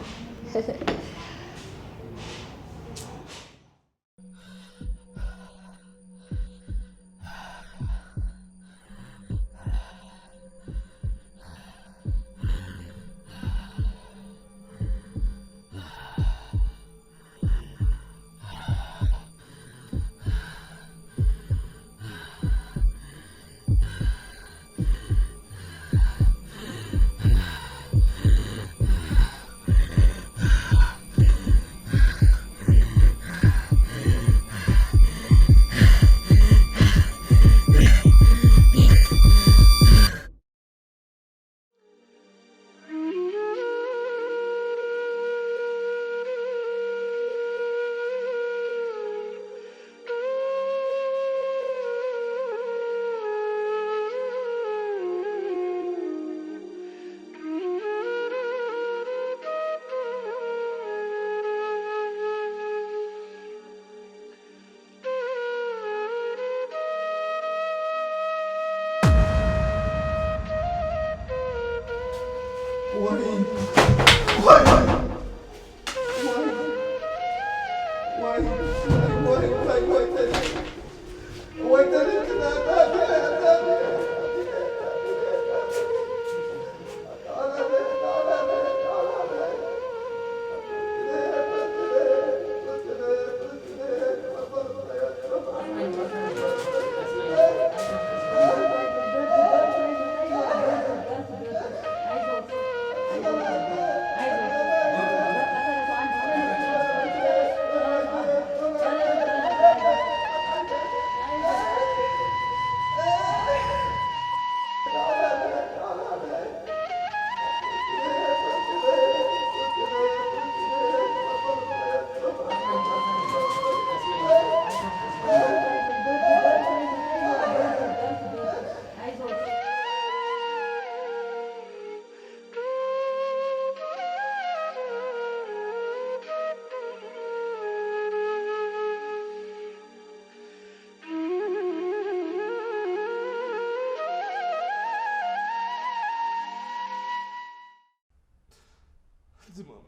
ዝማመ፣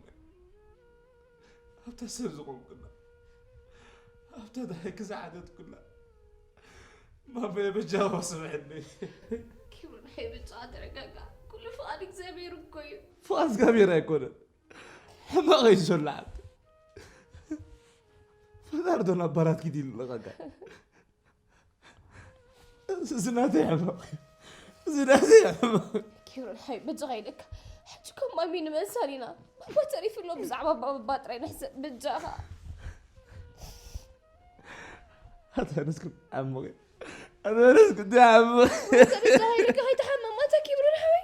ኣብታ ሰብ ዝቖምኩላ፣ ኣብታ ደሃይኪ ዝዓደትኩላ፣ ማመ በጃኻ ስምዕኒ። ኪብሮን፣ ሓይ በጃኻ ተረጋጋ። ኩሉ ፍቓድ እግዚኣብሔር እኮ እዩ። ፍቓድ እግዚኣብሔር ኣይኮነን። ሕማቕ እዩ ዘሎ ዓዲ። ፈጣሪ ዶ ናብ ባራት ኪድ ኢሉ ለቐቃ? እዚ ናተይ ሕማቕ እዩ። እዚ ናተይ ሕማቕ እዩ። ኪብሮን ሓይ በጃኻ ኢለካ። ሕጂ ከም ማሚ ንመሳል ኢና። ባባ ተሪፉ ኣሎ ብዛዕባ ባባ ጥራይ ንሕሰብ በጃኻ። ኣታ ንስኩም ዓምቕ እዩ። ኣታ ንስኩም ዓምቕ። ኣታ በጃኻ ኢለካ ከይትሓመም ኣታ ኪብሮን ሓወይ።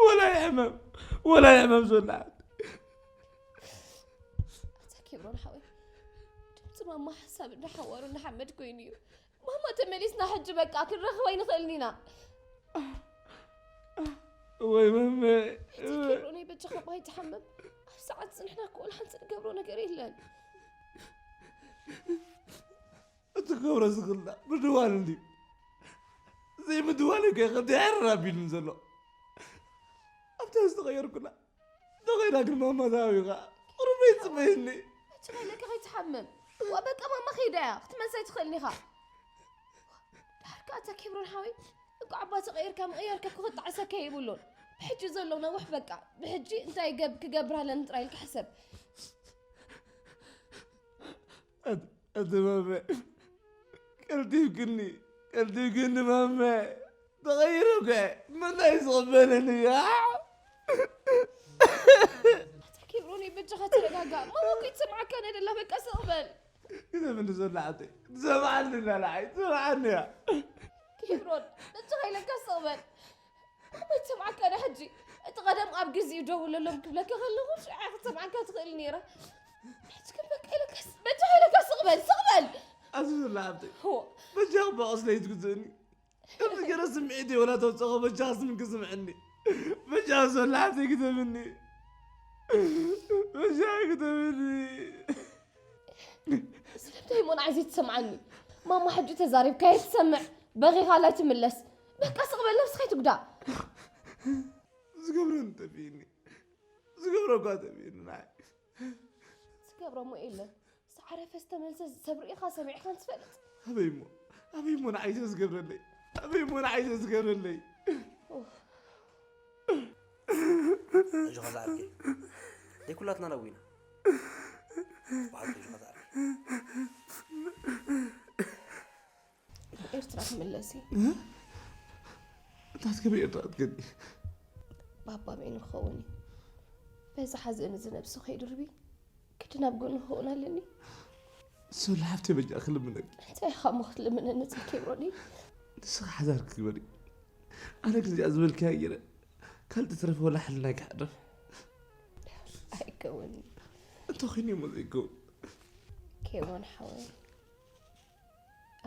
ወላ ይሕመም። ወላ ይሕመም ዘሎ። ኣታ ኪብሮን ሓወይ። ድምፂ ማማ ሓሳብ እንዳሓዋሩ እንዳሓመድ ኮይኑ እዩ። ማማ ተመሊስና ሕጂ በቃ ክንረኽባ ኣይንኽእልን ኢና። ወይ መመ ኪብሮነይ በጃኻ ባይ ትሓምም ኣብ ሰዓት ንሕና እኮ ወላ ሓንቲ ንገብሮ ነገር የለን። እትገብሮ ዝኽላ ምድዋል እንዲ ዘይምድዋል ከ ከምቲ ሕርር ኣቢሉን ዘሎ ኣብታ ዝተቐየርኩላ ተኸይዳ ግን ማማ ዛዊኻ ቁርበይ ጽበይኒ መቸኸይለካ ከይትሓምም ዋ በቃ ማማ ከይዳ እያ ክትመልሳ ኣይትኽእልን ኢኻ። ዳርካ ኣታ ኪብሮን ሓወይ እንኳዕ ኣባ ተቐይርካ ምቕያርካ ክኽጣዕሰካ የብሉን። ብሕጂ ዘሎ ነውሕ በቃ ብሕጂ እንታይ ገብ ክገብር ኣለኒ ጥራይ ኢልካ ሕሰብ። ኣቲ ማመ ቀልጢፍክኒ ቀልጢፍክኒ ማመ ተቐይረ እኮ መን እዩ ዝቕበለኒ ኣታ ኪብሮን በጃኻ ተረጋጋ። ማማ እኮ ይትሰምዓካ ነደላ በቃ ስቕ በል። ግደፍኒ ዘሎ ሓብተይ ትሰምዓኒ እናላዓይ ትሰምዓኒ እያ ኪብሮን በጃኻ ኢለካ ስቕ በል። ማማ ይትሰምዓካ ዳ ሕጂ። እቲ ቀደም ኣብ ግዜኡ ደውለሎም ክብለካ ከለኹ ሽዓ ክትሰምዓካ ትኽእል ነይራ። ሕጂ ግን በቃ ኢለካ በጃኻ ኢለካ ስቕ በል ስቕ በል። ኣዚ ዘሎ ሓብተይ በጃ በቐስ ለይትግዝእኒ እዚ ገለ ስምዒት ወላ ተውፅኦ በጃ ስምክ ስምዕኒ በጃ ዘሎ ሓብተይ ግደፍኒ በጃ ግደፍኒ ስለምንታይ እሞ ንዓይ ዘይትሰምዓኒ? ማማ ሕጂ ተዛሪብካዮ ትሰምዕ በኺኻ ላ ትምለስ። በቃ ስቕ በል ነብስኻ ኣይትጉዳእ። ዝገብሮ እንተብይኒ ዝገብሮ እኳ ተብይኒ ንዓይ ዝገብሮ እሞ የለን። ዝዓረፈ ዝተመልሰ ሰብ ርኢኻ ሰሚዕኻን ትፈልጥ? ኣበይ እሞ ኣበይ እሞ ንዓይ ዘዝገብረለይ ኣበይ እሞ ንዓይ ዘዝገብረለይ እጆኻ ዝዓርከይ ዘይኩላትና ነዊና ብሓቂ እጆኻ ዝዓርከይ ኤርትራ ክምለስ እዩ። እንታይ ትገብሪ ኤርትራ ትገዲ ባባ በይኑ ክኸውን እዩ። በዚ ሓዘን እዚ ነብሱ ከይድርቢ ግድን ኣብ ጎኑ ክኸውን ኣለኒ። ሶሊ ሓፍተይ በጃ ክልምነኪ እንታይ ኢኻ እሞ ክትልምነኒ ጽኪ ሮኒ ንስኻ ሓዛር ክትግበሪ ኣነ ግን እዚኣ ዝበልክያ ገይረ ካልእ ተረፈ ወላ ሕልናይ ክሕደፍ ኣይከውን እንተ ኮይኑ እሞ ዘይከውን ኬሮን ሓወይ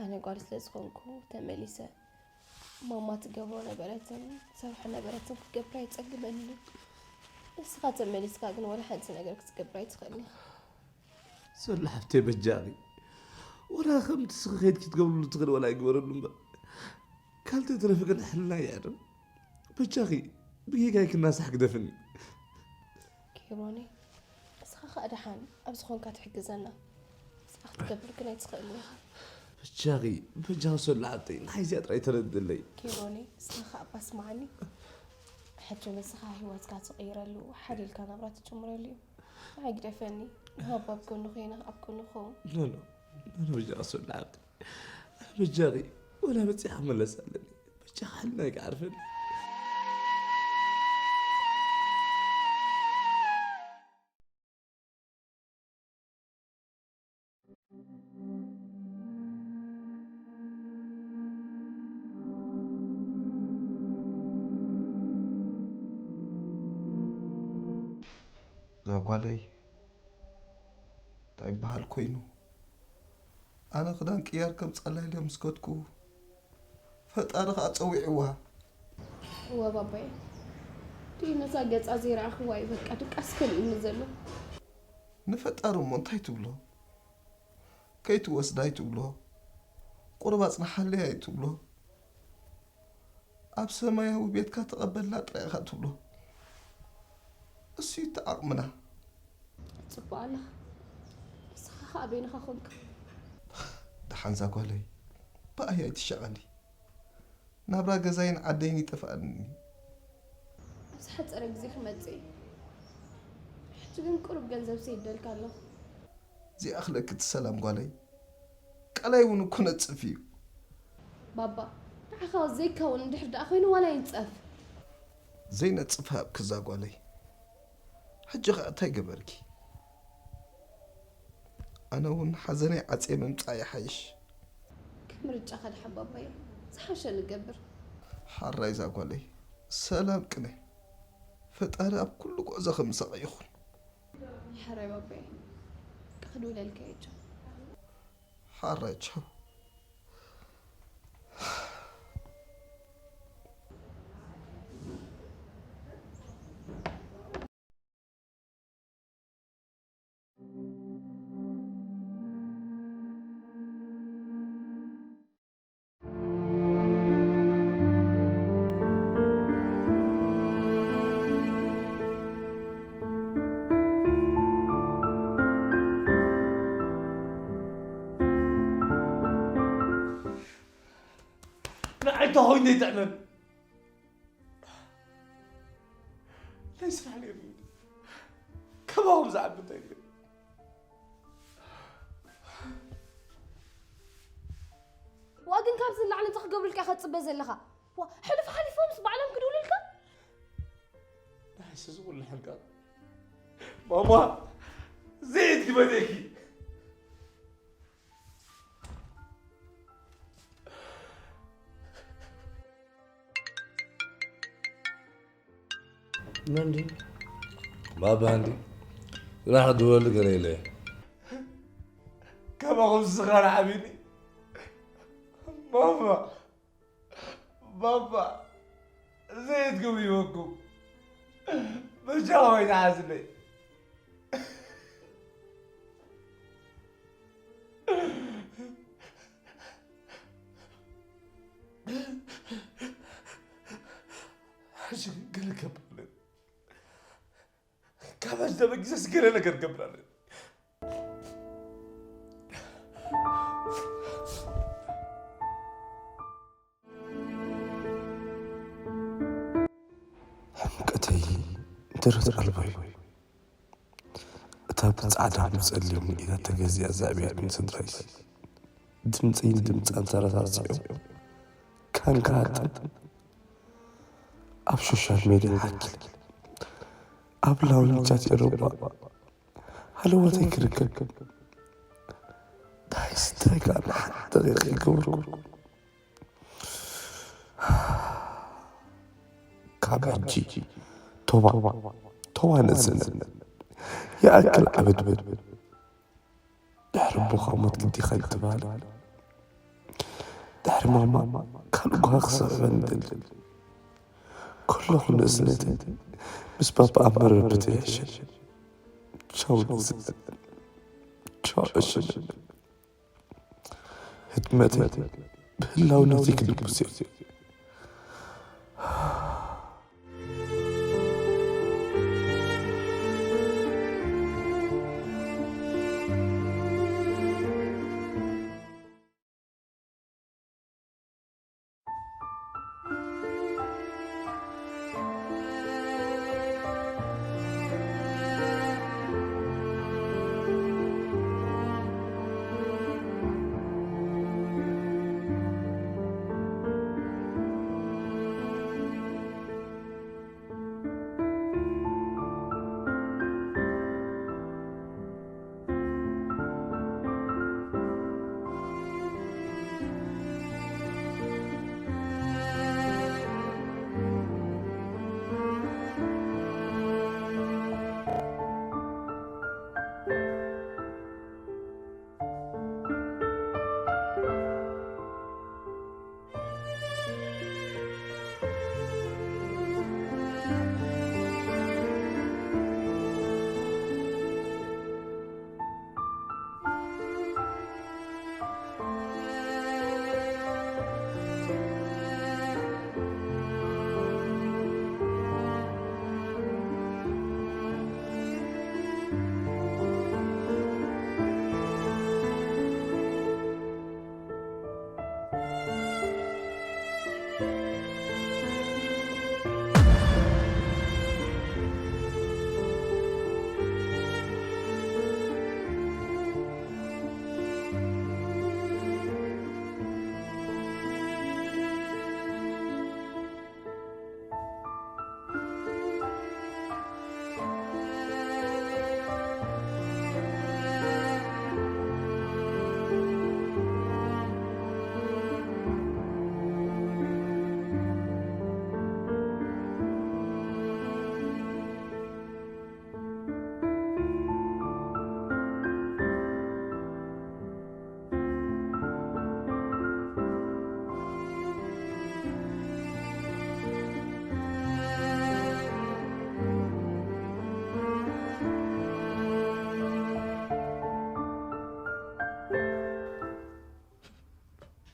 ኣነ ጓል ስለ ዝኾንኩ ተመሊሰ ማማ ትገብሮ ነበረትን ትሰርሖ ነበረትን ክትገብር ኣይጸግመኒ። ንስኻ ተመሊስካ ግን ወላ ሓንቲ ነገር ክትገብር ኣይትኽእልን ኢኻ። ሶሊ ሓፍተይ በጃኺ ወላ ከምቲ ንስኺ ከይድኪ ትገብርሉ ትኽእሊ ወላ ኣይግበረሉ እምበር ካልተ ተረፊ ግን ሕልና ይዕርም በጃኺ ብጌጋይ ክናሳሕ ግደፍኒ። ኬሮኒ እስኻ ኸኣ ደሓን ኣብ ዝኾንካ ትሕግዘና። ንስኻ ክትገብር ግን ኣይትኽእልን ኢኻ። በጃኺ በጃኺ ሶሊ ሓብተይ ንሓይዚኣ ጥራይ ተረድእለይ። ኬሮኒ እስኻ ኸኣ እባ ስምዓኒ። ሕጂ ንስኻ ህይወትካ ትቕይረሉ ሓደ ኢልካ ናብራ ትጅምረሉ እዩ። ንዓይ ግደፈኒ። ንባባ ኣብ ጎኑ ኮይነ ኣብ ጎኑ ክኸውን። ኖኖ ኖኖ በጃኺ ሶሊ ሓብተይ ኣነ በጃኺ ወላ መጺኣ ክመለስ ኣለኒ። በጃኺ ሕልናይ ክዓርፈኒ። እዛ ጓለይ እንታይ ይበሃል ኮይኑ ኣነ ክዳን ቅያር ከምጻላ ኢለ ምስ ከድኩ ፈጣሪ ከኣ ጸዊዕዋ። እወ ባባየ፣ ድዩ ነዛ ገጻ ዘይረኣኽዋ እዩ በቃ ድቃስ ከሊኡኒ ዘሎ። ንፈጣሪ እሞ እንታይ ትብሎ? ከይትወስዳ ኣይትብሎ፣ ቁሩብ ኣጽንሓለይ ኣይትብሎ። ኣብ ሰማያዊ ቤትካ ተቐበልና ጥራይ ኢኻ ትብሎ። እሱ እዩ እቲ ዓቕምና። ጽቡቕ ኣለኻ። ንስኻ ኸኣ በይንኻ ኾንካ። ደሓን እዛ ጓለይ፣ ብኣይ ኣይትሻቐሊ። ናብራ ገዛይን ዓደይን ይጠፍኣኒ። ኣብ ዝሓጸረ ግዜ ክመጽእ እዩ። ሕጂ ግን ቁሩብ ገንዘብ ሰይደልካ ኣለኹ። ዘይኣኽለኪ እቲ ሰላም ጓለይ። ቃላይ እውን እኮ ነጽፍ እዩ። ባባ፣ ንዓኻ ዘይከውን እንድሕር ደኣ ኮይኑ ዋላ ይንጸፍ። ዘይነጽፍ ሃብኪ እዛ ጓለይ። ሕጂ ኸኣ እንታይ ገበርኪ? ኣነ እውን ሓዘነይ ዓጽየ ምምጻእ ይሓይሽ። ከም ምርጫኻ ድሓን ባባየ፣ ዝሓሸ ንገብር። ሓራይ እዛ ጓለይ፣ ሰላም ቅነ። ፈጣሪ ኣብ ኩሉ ጉዕዞኺ ምሳኺ ይኹን። ሓራይ ባባየ፣ ክድውለልካ እየ ቻው። ሓራይ ቻው። ንዓይ ተኾይኑ ይጥዕመኒ። ናይ ስራሕ ነይሩ። ከማኹም ዝዓቢ እንታይ ነይሩ? ዋ ግን ካብዚ ንላዕሊ እንታይ ክገብሩልካ ኢኻ ትፅበ ዘለኻ? ዋ ሕሉፍ ሓሊፎምስ ባዕሎም ክድውሉልካ? ንዓይስ እዚ ኩሉ ሕንቃቕ። ማማ ዘይት ግበደኪ። መን ድዩ? ባባ እንዲ። ጽናሕ ክድወለሉ ገለ ኢለ እየ። ከማኹም ዝኻን ዓቢኒ። ማማ ባባ ዘይት ግብርወኩም። በጃኹም ኣይትሓዝለይ። ሕጂ ግን ገለ ገብር ኣለኒ። ካብ ሕጂ ተበጊሰስ ገለ ነገር ገብር ኣለኒ። ሕምቀተይ ደረት ኣልቦ እዩ። እታ ብጻዕዳን ብጸሊምን ኢዳ ተገዚኣ እዛ ዕብየት ንስድራይ ድምጸይን ድምጻን ተረሳሲዑ ካን ክሃጥን ኣብ ሶሻል ሜድያ ሓኪ ኣብ ላውንጃት ኤሮጳ ሃለወተይ ክርከብ ዳይስ እንታይ ከኣ ንሓንቲ ደቂቕ ይገብርኩ ካብ ሕጂ ቶባ ቶባ ነስን ይኣክል ዓበድበድ ድሕሪ ኣቦኻ ሞት ግዲኻ ይትበሃል ድሕሪ ማማ ካልእ ጓሃ ክስዕበኒ ደሊ ከለኹ ንእስነተይ ምስ ባባ ኣብ መረበተይ ይሕሸኒ ቻው ነስን ቻው ዕሽነን ህድመተይ ብህላውነተይ ክድብስ እየ።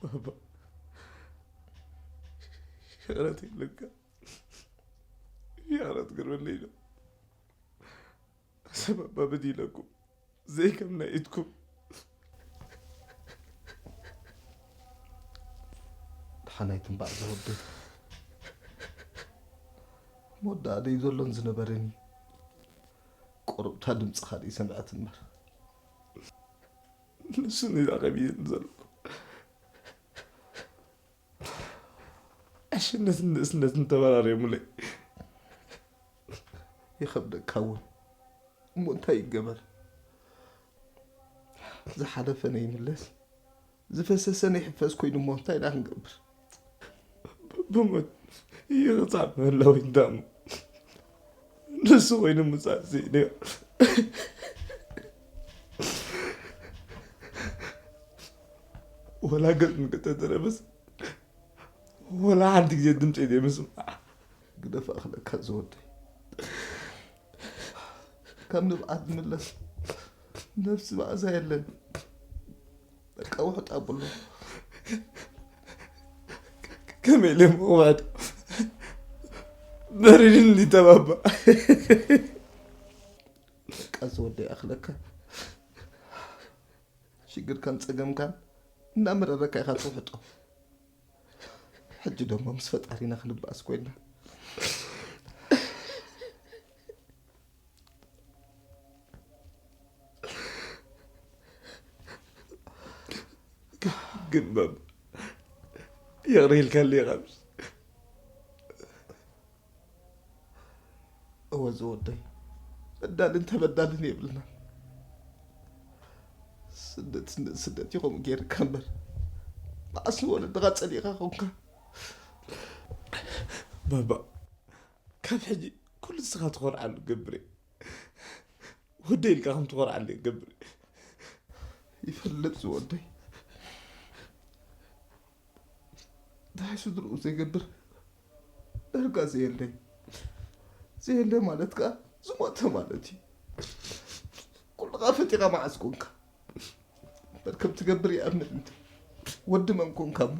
ባባ ይቕረት ይብለካ። ይቕረት ግርበለይ ኢሎ። ሰበባ በዲለኩም ዘይከም ናይ ኢድኩም። ሓናይ ትንባዕ ዝወደይ። መወዳእደይ ዘሎን ዝነበረን እዩ። ቁሩብታ ድምፅኻ ደይ ሰምዐት እምበር። ንሱ ንዛ ከቢድን ዘሎ። ዕሽነትን ንእስነትን ተበራርዮምለይ። ይኸብደካ እውን። እሞ እንታይ ይገበር? ዝሓለፈ ነይምለስ፣ ዝፈሰሰ ነይሕፈስ ኮይኑ እሞ እንታይ ኢና ክንገብር? ብሞት ይቕጻዕ ምህላው ይንዳሙ። ንሱ ኮይኑ ምጻእ ዘይደዮ። ወላ ገጽ ምክተተረበስ፣ ወላ ሓንቲ ግዜ ድምፂ ዘይምስማዕ። ግደፍ ኣኽለካ ዝወደይ። ካብ ንብዓት ዝምለስ ነፍሲ መኣዛ የለን። በቃ ውሕጥ ኣብሎ። ከመይ ኢለ ምኽዋድ? በሪድኒ ተባባ። በቃ ዝወደይ ኣኽለካ። ሽግርካን ጸገምካን እናመረረካ ኢኻ ትውሕጦ። ሕጂ ደሞ ምስ ፈጣሪና ክንበኣስ ኮይና። ግን ባባ፣ ይቕረ ኢልካለይ ኢኻ ምስ እወ ዝወደይ፣ በዳልን ተበዳልን የብልናን። ስደት፣ ስደት፣ ስደት እዩ ከምኡ ገይርካ እምበር፣ መዓስ ንወለድኻ ጸሊእኻ ኾንካ? ባባ፣ ካብ ሕጂ ኩሉ ንስኻ ትኾርዓሉ ገብር እየ። ወደይ ኢልካ ከም ትኾርዓሉ እየ ገብር እየ። ይፈልጥ ዝወደይ። እንታይ ስድርኡ ዘይገብር ዳርጋ ዘየለይ። ዘየለ ማለት ከኣ ዝሞተ ማለት እዩ። ኩልኻ ፈጢኻ መዓስ ኮንካ? እምበር ከም ትገብር ይኣምን እንተ ወዲ መን ኮንካ እሞ?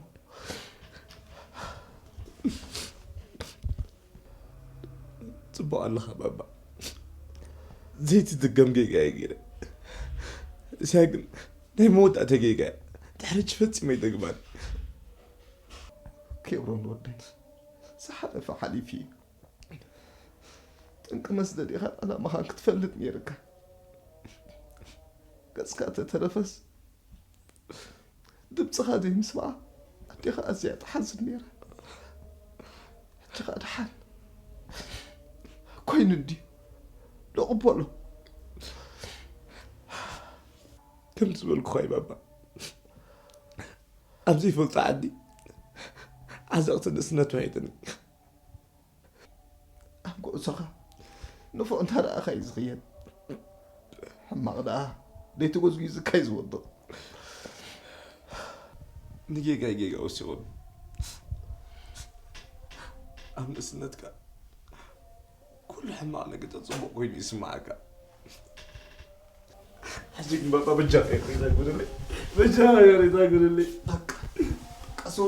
ጽቡቕ ኣለኻ ባባ። ዘይትድገም ጌጋ እየ ገይረ። እዚኣ ግን ናይ መወዳእታ ጌጋ እያ። ድሕሪ ሕጂ ፈጺመ ኣይደግማን። ኬብሮን ወደይ፣ ዝሓለፈ ሓሊፉ እዩ። ጠንቂ መስደዲኻን ዕላማኻን ክትፈልጥ ነይርካ። ገጽካ ተተረፈስ ድምፅኻ ዘይምስማዓ ኣዴኻ ኣዝያ ትሓዝን ነይራ። ሕጂ ኸኣ ደሓን ኮይኑ እንድዩ። ንቕበሎ። ከምቲ ዝበልኩኻ እዩ ባባ። ኣብ ዘይፈልጦ ዓዲ ዓዘቕቲ ንእስነት ውሒጥኒ። ኣብ ጉዕዞኻ ንፉዕ እንተ ረኣኻ እዩ ዝኽየድ። ሕማቕ ደኣ ደይተጎዝጒዝካ እዩ ዝወድቕ። ንጌጋይ ጌጋ ወሲኹኒ። ኣብ ንእስነትካ ኩሉ ሕማቕ ነገር ጽቡቕ ኮይኑ ይስምዓካ። ሕጂ ግን ባባ በጃኻ ይቕሬታ ግበረለይ። በጃኻ ይቕሬታ ግበረለይ። በቃ፣ በቃ ሰው